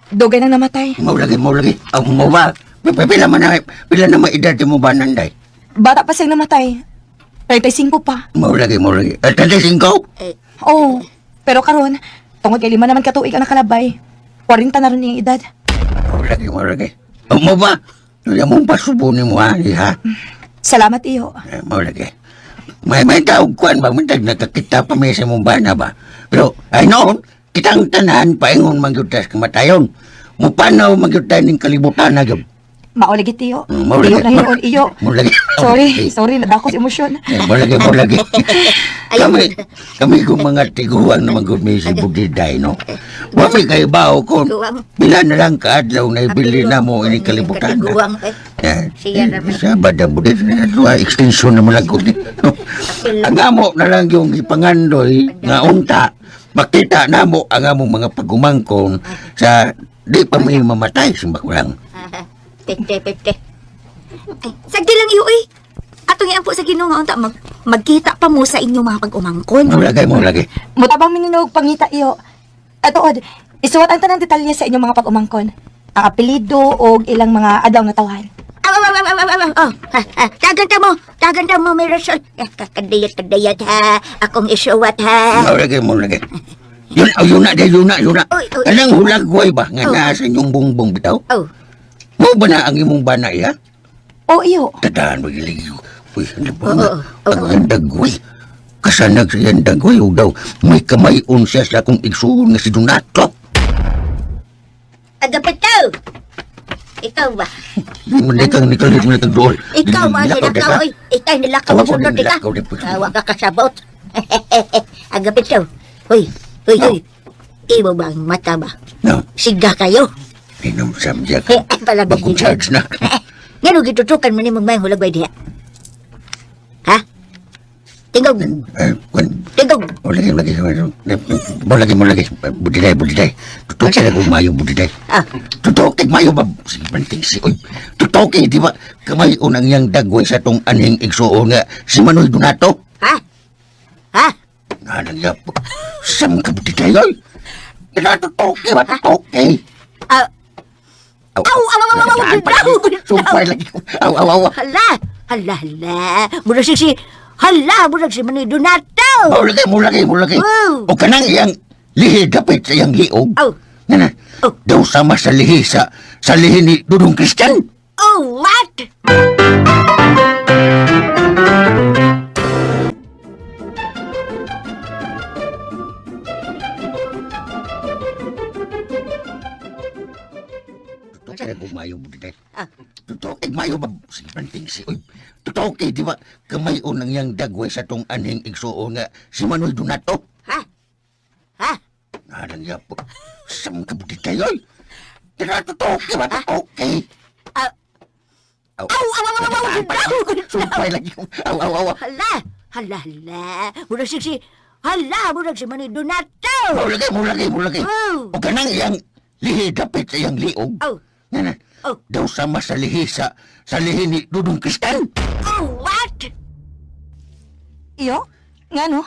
Dugay nang namatay. Mau lagi, mau lagi. Ang mo ba? Pila man na, pila na maedad mo ba nanday? Bata pa siyang namatay. 35 pa. Mau lagi, mau lagi. At 35? Oo. Pero karon, tungod kay 5 naman katuig ang nakalabay. 40 na rin niyang edad. Mau lagi, mau lagi. Ang mo ba? Yung mong pasubo ni mo, ha? Ha? Salamat iyo. Eh, Mau lagi. May tawag kuan ba? May tag nakakita pa may sa mong bana ba? Pero, ay noon, kitang tanan, paingon mangyutas kamatayon. Mupanaw mangyutas ng kalibutan na gyud. Mao lagi tiyo. Mao lagi. Iyo na hinuon iyo. Mao lagi. Sorry, sorry, nadako sa emosyon. Eh, Mao lagi, mao lagi. Kami kung mga tiguang na magumi si Budiday, no? Wami kay bao kung Guwang. pila na lang kaadlaw na ibili na mo ini kalibutan. na. Katiguang eh. Eh, Siya naman. Sa bada mo din, extension na mo lang ko. Ang amo na lang yung ipangandoy nga unta, makita na mo ang among mga pagumangkong sa di pa may mamatay, simbak ko lang. Ah, Pete, pete. Ay, sagdi lang iyo eh. Atong iampo sa Ginoo nga unta magkita pa mo sa inyong mga pag-umangkon. Mo lagi, mo lagi. Mutabang mininog pangita iyo. Atuod, isuwat ang tanang detalye sa inyong mga pag-umangkon. Ang apelyido o ilang mga adlaw nga tawhan. Aw, aw, aw, aw, aw, aw, aw. Ha, ha. Tagan ta mo, may rasol. Eh, Kadayat, kadayat, ha. Akong isuwat, ha. Mo lagi, mo lagi. Yun, oh, yun na, yun na, yun na. Oy, oy. Kanang hulagway ba nga Oh. naa sa inyong bungbong bitaw? Oh, Mo ba na ang imong bana iya? O iyo. Tadaan ba gilig? Uy, ano ba Oo, nga? oo, Ang ang dagway. Kasanag sa iyang dagway, o daw, may kamayon siya sa akong igsuon nga si Donato. agapito. Ikaw ba? Hindi kang nikalit mo na dool. Ikaw ba? Nilakaw, oy. Ikaw nilakaw. Awa ko, Sunod, ika. nilakaw, di po. Awa ka kasabot. Agapito. Hoy, hoy, hoy. Imo ba ang mata ba? No. Siga kayo. Inom samjak. Eh, ay, palabas Bagong dito. charge na. Ngano gitutukan mo ni mong mayong hulagway diha? Ha? Tingog, Eh, kwan. tingog. O lagi, lagi. Mo lagi, mo lagi. Budiday, budiday. Tutok na kung mayo, budiday. Ah. Tutok, kay mayo ba? Sige, banting si, oy. Tutok, eh, di ba? Kamay unang yang dagway sa tong anhing igsuon nga si Manoy Donato. Ha? Ha? Nanangyap. Sam ka budiday, oy. Tutok, eh, ba? Tutok, eh. Ah, Aw, Aw, aw, aw, aw, aw, aw, Sumpay lagi. Aw, aw, aw. Hala, hala, hala. Murag si, hala, murag si Manoy Donato. Mo lagi, mo lagi, mo lagi. Wow. O kanang iyang lihi dapit sa iyang liog. Aw. Nga na, Oh. daw sama sa lihi sa lihi ni Dudong Christian. Oh, what? Totoo kay gumayo mo dito. Ah. Totoo kay mayo ba? Sige, banting si. Uy, totoo kay, di ba? Kamay unang iyang dagway sa tong anhing igsuon nga si Manuel Donato. Ha? Ha? Nanangyap. Sam ka budi kayo, oy. Tira, totoo kay ba? Totoo kay. Ah. Aw, Aw, aw, aw, aw, aw, aw, Sumpay lagi. Aw, aw, aw. Hala, hala, hala. Murag si, hala, murag si Manoy Donato. Mo lagi, mo lagi, mo lagi. Oh. O kanang iyang lihi dapit sa iyang liog. Oh. Nga na, Oh. daw sama sa lihi sa lihi ni Dudong Christian. Oh, what? Iyo? Ngano?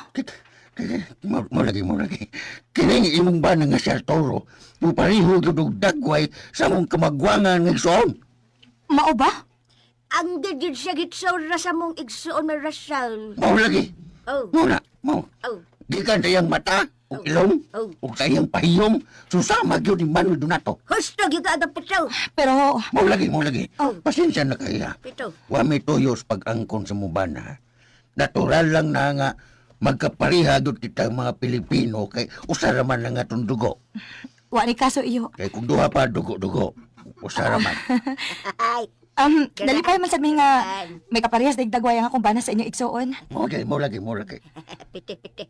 Mo mo lagi, mo lagi. Kining imong bana nga si Arturo, mo pareho gyud og dagway sa mong kamagwangan nga igsoon. Mao ba? Ang gid siya gitsaw ra sa mong igsuon may Russell. Mo lagi. Oh. Mo na, mo. Oh. Gikan sa iyang mata, ug ilong, Oh. ug sa iyang pahiyom, susama gyud ni Manuel Donato. Husto gyud ka agad pitaw. Pero Mo lagi, mo lagi. Oh. Pasensya na kaya. Pitaw. Wa may tuyos pag-angkon sa mubana. Natural lang na nga magkapareha gyud kita mga Pilipino kay usa ra man lang atong dugo. wa ni kaso iyo. Kay kung duha pa dugo-dugo, usa ra man. Ay. Nalipay man sad mi nga may kaparehas na dagway ang akong bana sa inyong igsuon. Mo lagi, mo lagi, mo lagi. Piti piti.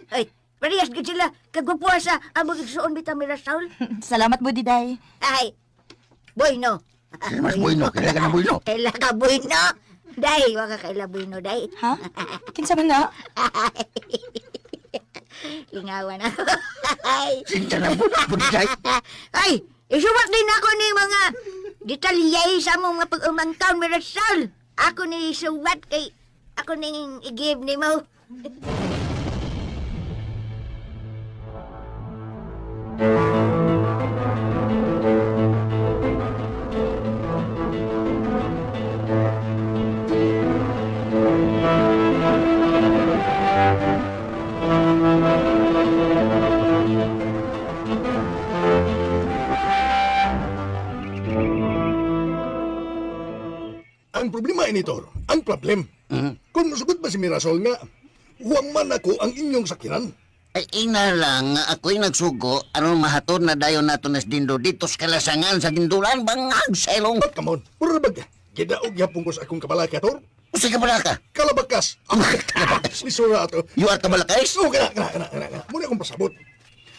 Ay, parehas gid sila kagwapuha sa among igsuon bitaw may Russell. Salamat Budiday. Ay. Bueno. Mas bueno, kailangan na bueno. Kaila ka bueno. Day, wa ka kaila bueno day. Ha? Kinsa man na? Lingawan ako. Ay. Sinta na po, budiday. Ay, isuwat din ako ni mga detalye sa among mga pag-umangkaon, may Russell. Ako ni isuwat kay ako ning i-give ni mo. Ang problema ini, Tor, ang problem. Kung musugot ba si Mirasol nga, huwag man ako ang inyong sakiran. Ay, ina lang, nga ako'y nagsugo, aron mahatod na dayon nato nas dindo dito sa kalasangan sa gindulan, bangag sa ilong. But come on, puro bag, gidaog yapon ko sa akong kabalaka, Tor. Usa ka balaka. Kalabakas. Kalabakas. Lisura ato. You are kabalakais? Oo, kana, kana, kana, kana, kana. Muna akong pasabot.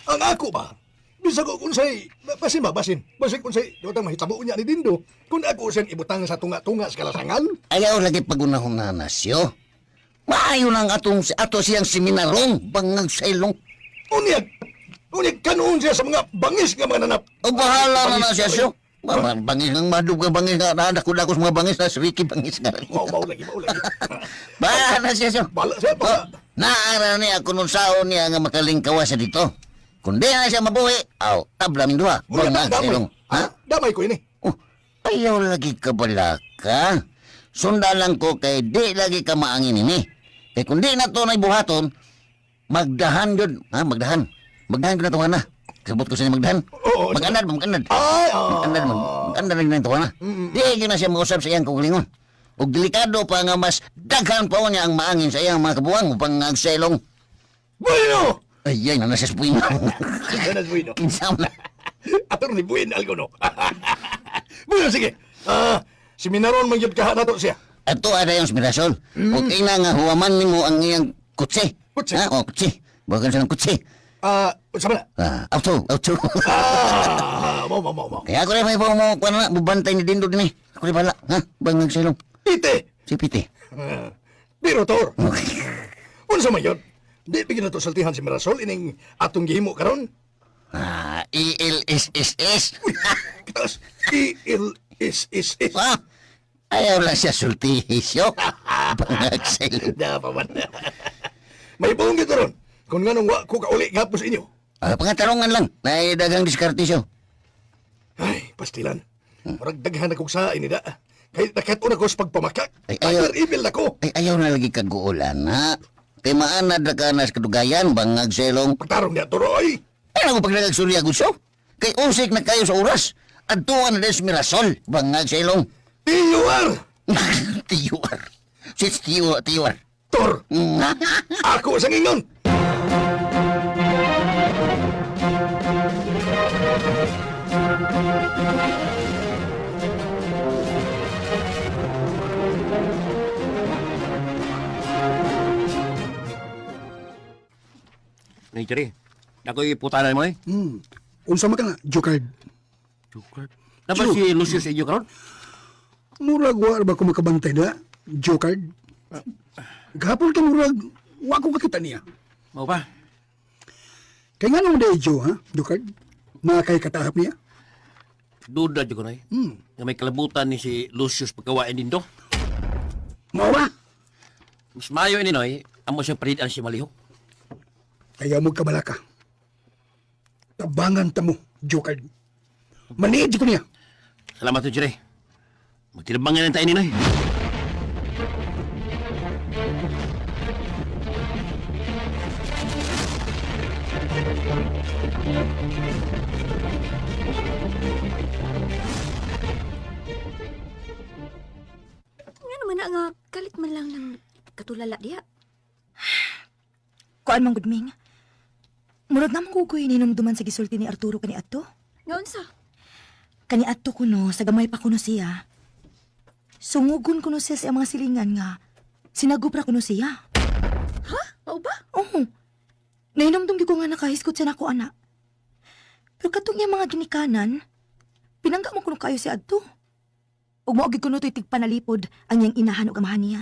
Ang ako ba, bisag ko unsay, basin ba, basin. Basin kung say, dawatang mahitabo niya ni Dindo. Kung ako siyang ibutang sa tunga-tunga sa kalasangan, Ayaw lagi pagunahon na nasyo. Maayo lang atong, ato siyang seminarong, bangag sa ilong. unyag, unyag kanoon siya sa mga bangis nga mga nanap. O bahala na na Bangis siya siyo. Bangis ng madug nga bangis nga, nadako-dako sa mga bangis na, si Ricky bangis nga. Mao, mao lagi, mao lagi. Bahala na siya siyo. Bahala siya, bahala. Naara ni ako nung saon niya nga makalingkawa sa dito. Kung di na siya mabuhi, aw, tabla ming duha. Unya, Bangag sa damay. ilong. Ha? Ah, damay ko ini. Oh, ayaw lagi ka balaka. Sundan lang ko kay di lagi ka maangin ini. Kay kung di na to na buhaton, magdahan yun. Ha, magdahan. Magdahan ko na to na. Sabot ko sa inyo magdahan. Oo, Mag-anad, mag-anad. Ay, ah. Mag-anad, mag-anad na to na. Di gyud na siya mausap sa iyang kaugalingon. Ug delikado pa nga mas daghan pa niya ang maangin sa iyang mga kabuwang upang agselong. Bueno! Ay, ay, nana siya sa puwing. Nanas bueno. Kinsa man na. Attorney Buin algo no. Bueno, sige. Ah, seminaron man gyud kaha nato siya. Ato ada yung Mirasol. Okay na nga huwaman nimo ang iyang Kutsi. Kutsi. Ha? Oh, kutsi. Bukan sa ng kutsi. Ah, unsa man na? Ah, auto, auto. Ah, mo mo mo mo. Kaya ako rin may mo kuan na bubantay ni Dindo din eh. Ako rin bala, ha? Bangag sa ilong. Pite. Si Pite. Pero Tor, Okay. unsa man yun? Di bigyan na to saltihan si Mirasol ining atong gihimo karon. Ah, E L S S S. Uy, kitaas. E L S S S. Ah, ayaw lang siya sultihisyo. Bangag sa ilong. Da pa man. May buong gito ron. Kung nganong wa ko kauli gapos inyo. Ah, pangatarungan lang. Nay dagang diskarte siya. Ay, pastilan. Murag daghan akong sa ini da. Kay nakat-on ako sa pagpamakak. Ay, ayaw. Ayaw. Evil ako. Ay, ayaw na lagi kaguulan, ha? Kay maanad na ka na sa kadugayan, bangag sa ilong. Pagtarong niya, turoy. Ay, ako pag nagagsurya gusto. Kay usik na kayo sa oras. Adtuan na din sa Mirasol, bangag sa ilong. T.U.R. T.U.R. Sits T.U.R. T.U.R. Tor. Ako sa ingon. Nay, Jerry. Ako'y putanan mo eh. Unsa man ka nga, Jokard? Joker. Dapat si Lucio sa inyo karon? Murag wa ba ko makabantay na, Jokard? Gahapon ka murag, wa ko kakita niya. Mao ba? Kay nga nung day Joe, ha, Jokard? Mga kay katahap niya? Duda jud ko nay. Nga may kalabutan ni si Lucius pagkawain din do. Mao ba? Mas maayo ini noy, amo siyang paridan si Malihok. Kaya mo kabalaka. Tabangan ta mo, Jokard. Maniid ko niya. Salamat to, Jerry. Magtinabangan na tayo ni Noy. Nga naman na nga, kalit man lang ng katulala diya. Kuan man gud Ming. Murag na mong ninumduman sa gisulti ni Arturo kani adto. Nga unsa? Kani adto kuno sa gamay pa kuno siya. Sungugon kuno siya sa iyang mga silingan nga sinagupra kuno siya. Ha? Mao ba? Oo. Nahinomdum gyud ko nga nakahiskot siya nako ana. Pero katong niya mga ginikanan, pinangga mo kuno kayo si adto. Ug mao gyud kuno to'y tigpanalipod ang iyang inahan ug amahan niya.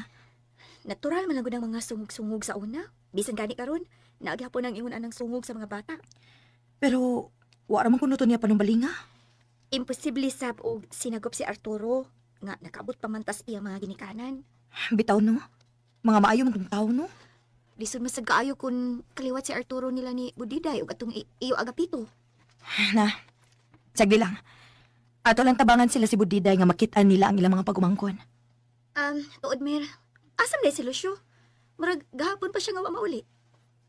Natural man lang gud ang mga sungog-sungog sa una. Bisan gani karon, naagyapon ang ingon anang sungog sa mga bata. Pero wa ra man kuno to niya panumbalinga. Imposible sab og sinagop si Arturo nga nakaabot pa man tas iya mga ginikanan. Bitaw no. Mga maayo man tong tawo no. Lisod man sad kaayo kun kaliwat si Arturo nila ni Budiday ug atong iyo Agapito. Na, sagli lang. Ato lang tabangan sila si Budiday nga makit-an nila ang ilang mga pagumangkon. Tuod Mer, asam na si Lucio? Murag gahapon pa siya nga wa mauli.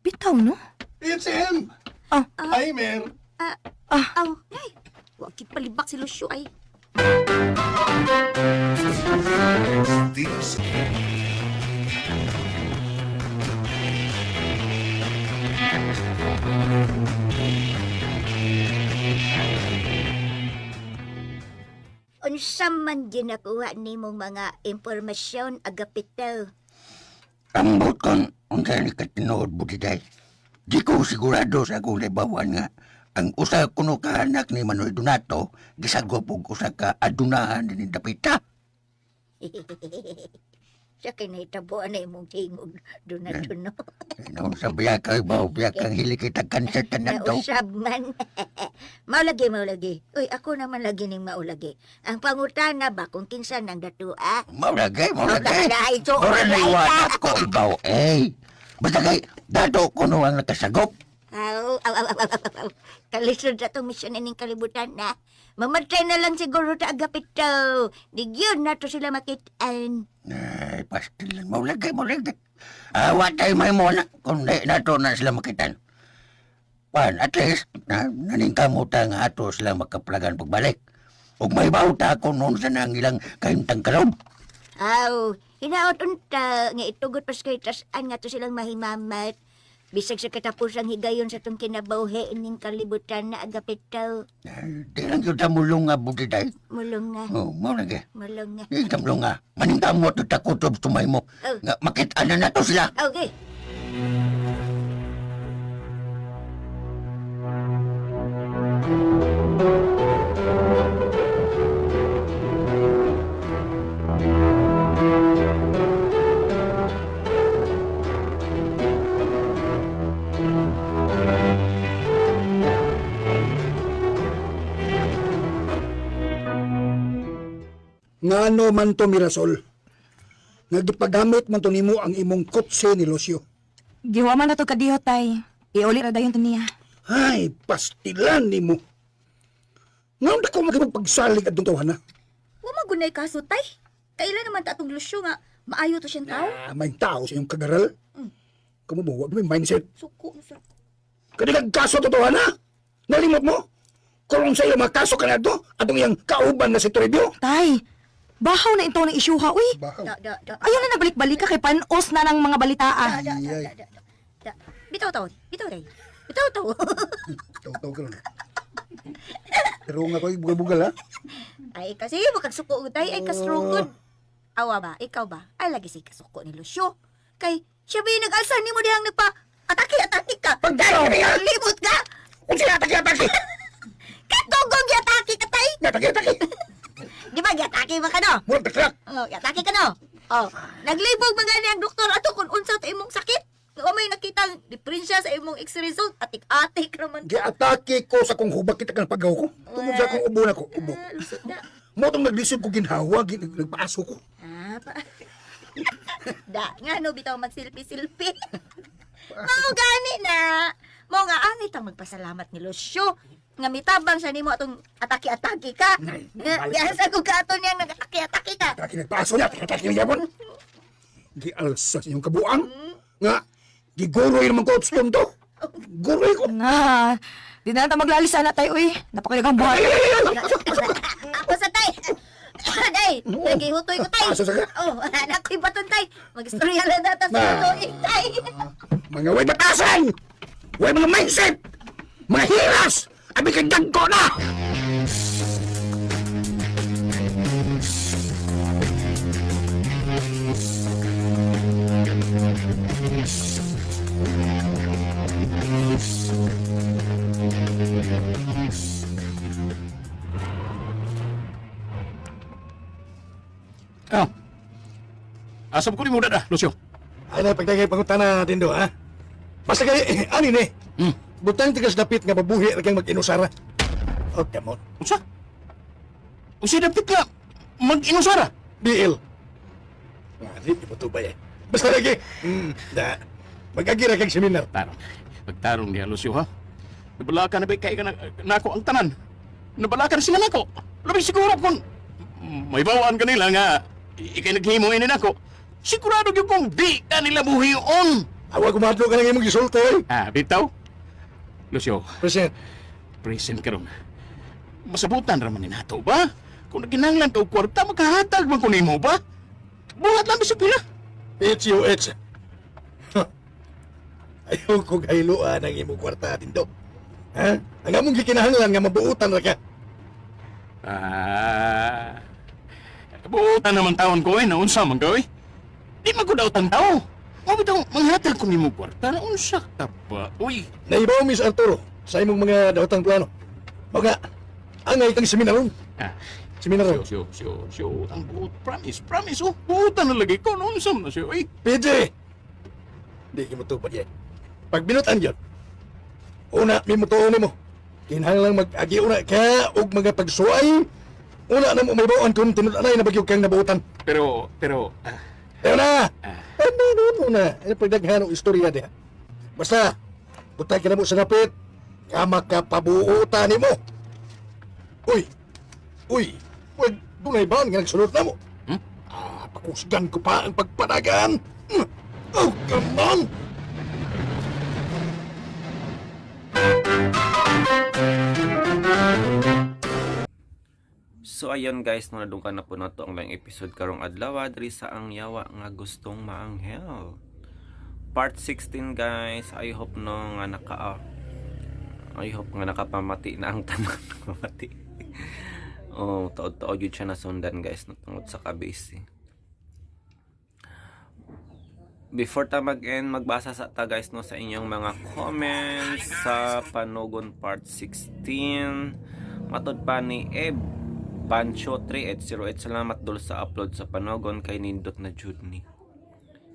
Bitaw no? It's him. Ah. Ay, Mer. Ah, Ah. aw, nay. Wa kit palibak si Lucio ay. Unsa man ginakuha nimong mga impormasyon Agapito? Ambot kon unsa ni katinuod budiday. Di ko sigurado sa akong naibawan nga ang usa kuno ka anak ni Manuel Donato gisagop og usa ka adunahan ni dapita. Sa kay nahitabuan na imong tingog doon no. Noon sa biya kay baw biya kang hili kita kanser tanan to. Nausab man. Maulagi, maulagi. Uy, ako naman lagi ning maulagi. Ang pangutana ba kung kinsa nang datua? Mao lagi, mao lagi. Maulagi, so, Ora na maulagi. iwanan ko ibaw eh. Basta kay dato kuno ang nakasagop. Aw, aw, aw, aw, aw, aw. Kalisod sa itong misyon ining kalibutan na. Mamatay na lang siguro ta Agapito. Di yun na to sila makitaan. Ay, pastilan mao lagi, mao lagi. Awa tayo may mo na kung di na to na sila makitan. Pan, at least, na, naningkamuta nga ato sila makaplagan pagbalik. Ug may bauta ko noon sa nang ilang kahimtang karon. Aw, hinaot unta nga itugot pas kay tas-an nga to silang mahimamat. Bisag sa katapusang higayon sa tong kinabuhi ining kalibutan na Agapito. Ay, di lang yun ta mulong nga budiday. Mulong nga, Oh, mao lagi. mulong nga. Di ta mulong nga. Maningkamot ta kutob tumay mo. Oh. Nga makita na nato sila. Okay. Ngano man to, Mirasol? Nga gipagamit man to nimo ang imong kotse ni Lucio. Giwa man na to kadiho, tay. Iuli ra dayon to niya. Ay, pastilan nimo. Ngayon na ko magpagsalig atong tawhana. Wa magunay kaso, tay. Kailan naman ta atong Lucio nga maayo to siyang tao? Ah, may tao sa iyong kagaral. Kamu ba, wag may mindset. Suko na sir. Kani nagkaso to tawhana. Nalimot mo? Kung sa iyo makaso ka na to, atong iyang kauban na si Toribio. Tay, bahaw na ito ng isyuha, uy. Bahaw. Da, da, da. Ayaw na nagbalik-balik ka kay panos na ng mga balita, ah. Da, da, da, da, da. Da. Bitaw taw. Bitaw tay. Bitaw taw. Taw-taw ka lang. Pero nga ko'y bugal-bugal ha. Ay kasi mo kag suko tay ay kastrong. Awa ba, ikaw ba? Ay lagi si kasuko ni Lucio. Kay siya ba yung nag-alsa nimo dihang nagpa atake atake ka. Pagdalaw ka! Limot ka. Kung siya atake-atake! Katugong giatake ka tay. Atake-atake! Di ba giatake ba ka no? Murag taklak! Oh, giatake ka no? Oh, naglibog man gani ang doktor ato kung unsa ta imong sakit. Wa may nakita diferensya sa imong x-ray result, atik-atik raman. Giatake ko sa kong hubag kita kang pagaw ko. Tungod sa akong ubo na ko, ubo. Ah, lusot na. Mo tong naglisod ko ginhawa, nagpaaso ko. Ah, pa. Da, nga no bitaw mag-selfie-selfie. Mao gani na. Mo nga ang itang magpasalamat ni Lucio. Nga mitabang siya nimo atong atake-atake ka. Nay, Nga sa kung kaato niyang nag-atake-atake ka. Atake nagpaaso niya, atake niya mon. Gialsa sa inyong kabuang. Nga, giguroy naman ko at to. Guroy ko. Na, di na lang ta maglalisa na, tay, uy. Napakalagang buhay. Ako sa tay. Day, nagihutoy ko tay. Aso sa ka? Oh, anak ko'y baton tay. Magistorya lang nata sa Na. tuig tay. Mga way batasan! Way mga mindset! Mga hiras! Abi kay dagko na! Ah. Asa ko ni mo dada, Lucio? Ay na, pagdagay pangutana Dindo, ha? Basta kay, ani ni? Butang tigas dapit nga mabuhi ra kang mag-inusara. Oh, come on. Unsa? Unsa dapit nga mag-inusara? BL. Ah, di mo tubay eh. Basta lagi. Da. Mag-agi ra kang seminar. Tarong. Pagtarong niya, Lucio, ha? Nabalaka na ba kay ka na, nako ang tanan? Nabalaka na sila nako. Labi siguro kung may bawaan kanila nga ikay naghimo ini nako. Sigurado gyud kung di ka nila buhion. Awa kumadlo ka lang imong gisulti. Eh. Ah, bitaw. Lucio, Present. present karon. Masabutan ra man ni nato ba? Kung naginanglan ka og kwarta, makahatag man ko nimo ba? Buhat lang bisag pila. H-U-H. Ayaw ko kahiluan ang imong kwarta, Dindo. Ha? Ang among gikinahanglan nga mabuutan ra ka. Ah. Buutan naman taon ko eh, naunsa man ka eh. Di man ko daw tao. Mo bitaw manghatag ko nimo kwarta, naunsa ka ba? Uy, Naibaw, Miss Arturo, sa imong mga daotang plano. Mga, angay kang seminaron. Ah. Seminaron. Siyo, siyo, siyo, ang buot. Promise, promise, oh. Buutan na lagi ko, naunsa man na siyo, eh. PJ! Di ka mutupad yan. Pag binutan yun, una, may mutuon nimo. Kinahanglan mag-agi una ka og mga pagsuay. Una na mo may bawaan kung tinud-anay na bagyo kang nabuutan. Pero, pero, ah, Ayaw na! Ano na na? Ano pagdaghan og istorya diha? Basta, butay ka na mo sa dapit, nga makapabuutan nimo. Uy! Uy! Uy, dunay ba nga nagsulot na mo? Hmm? Ah, pakusgan ko pa ang pagpanagan! Oh, come on! So ayun guys, no, nadungkan na po nato ang lang episode karong adlaw diri sa Ang Yawa nga Gustong Maanghel. Part 16 guys. I hope no nga naka I hope nga nakapamati na ang tanan pamati. Oh, taod-taod yun siya nasundan guys no, tungod sa kabisi. Before ta mag-end, magbasa sa ta, guys, no, sa inyong mga comments sa Panugon Part 16. Matod pa ni Eb Pancho 3808, "Salamat dol sa upload sa Panugon kay nindot na jud ni."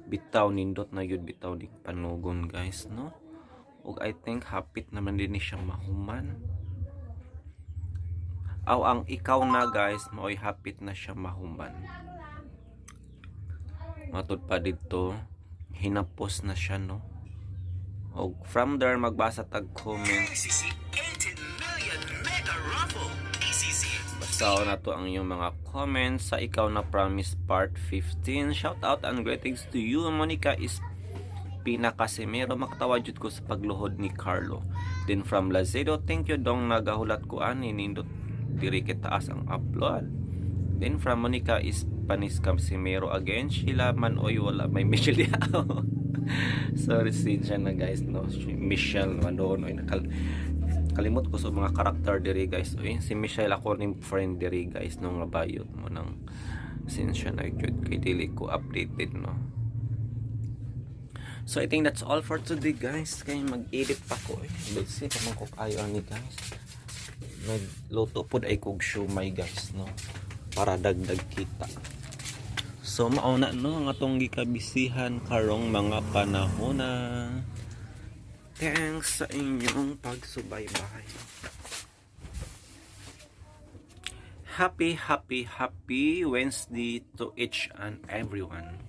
Bitaw, nindot na yun bitaw ni Panugon, guys, no. Ug I think hapit naman din ni siyang mahuman. Aw, ang Ikaw Na, guys, maoy hapit na siya mahuman. Matod pa dito, hinapos na siya, no. Og from there, magbasa tag comment. Basta na to ang inyong mga comments sa Ikaw Na Promise Part 15. Shout out and greetings to you, Monica is Pinakasimero. "Makatawa jud ko sa pagluhod ni Carlo." Then from Lazedo, "Thank you dong, nagahulat ko ani, nindot diri kay taas ang upload." Then from Monica is Panis Casimero again, "Sheila man oy, wala may Michelle Diao." Sorry, siya na, guys, no. Si Michelle man doon oy, nakal kalimot ko sa mga karakter diri, guys. Oy, si Michelle ako ning friend diri, guys, no, nga bayot mo nang sinsya na jud kay dili ko updated, no. So I think that's all for today, guys, kay mag-edit pa ko eh. Busy pa man ko kayo ani, guys. Nagluto pod ay kog siomay, guys, no, para dagdag kita. So mauna no ang atong gikabisihan karong mga panahon na. Thanks sa inyong pagsubaybay. Happy, happy, happy Wednesday to each and everyone.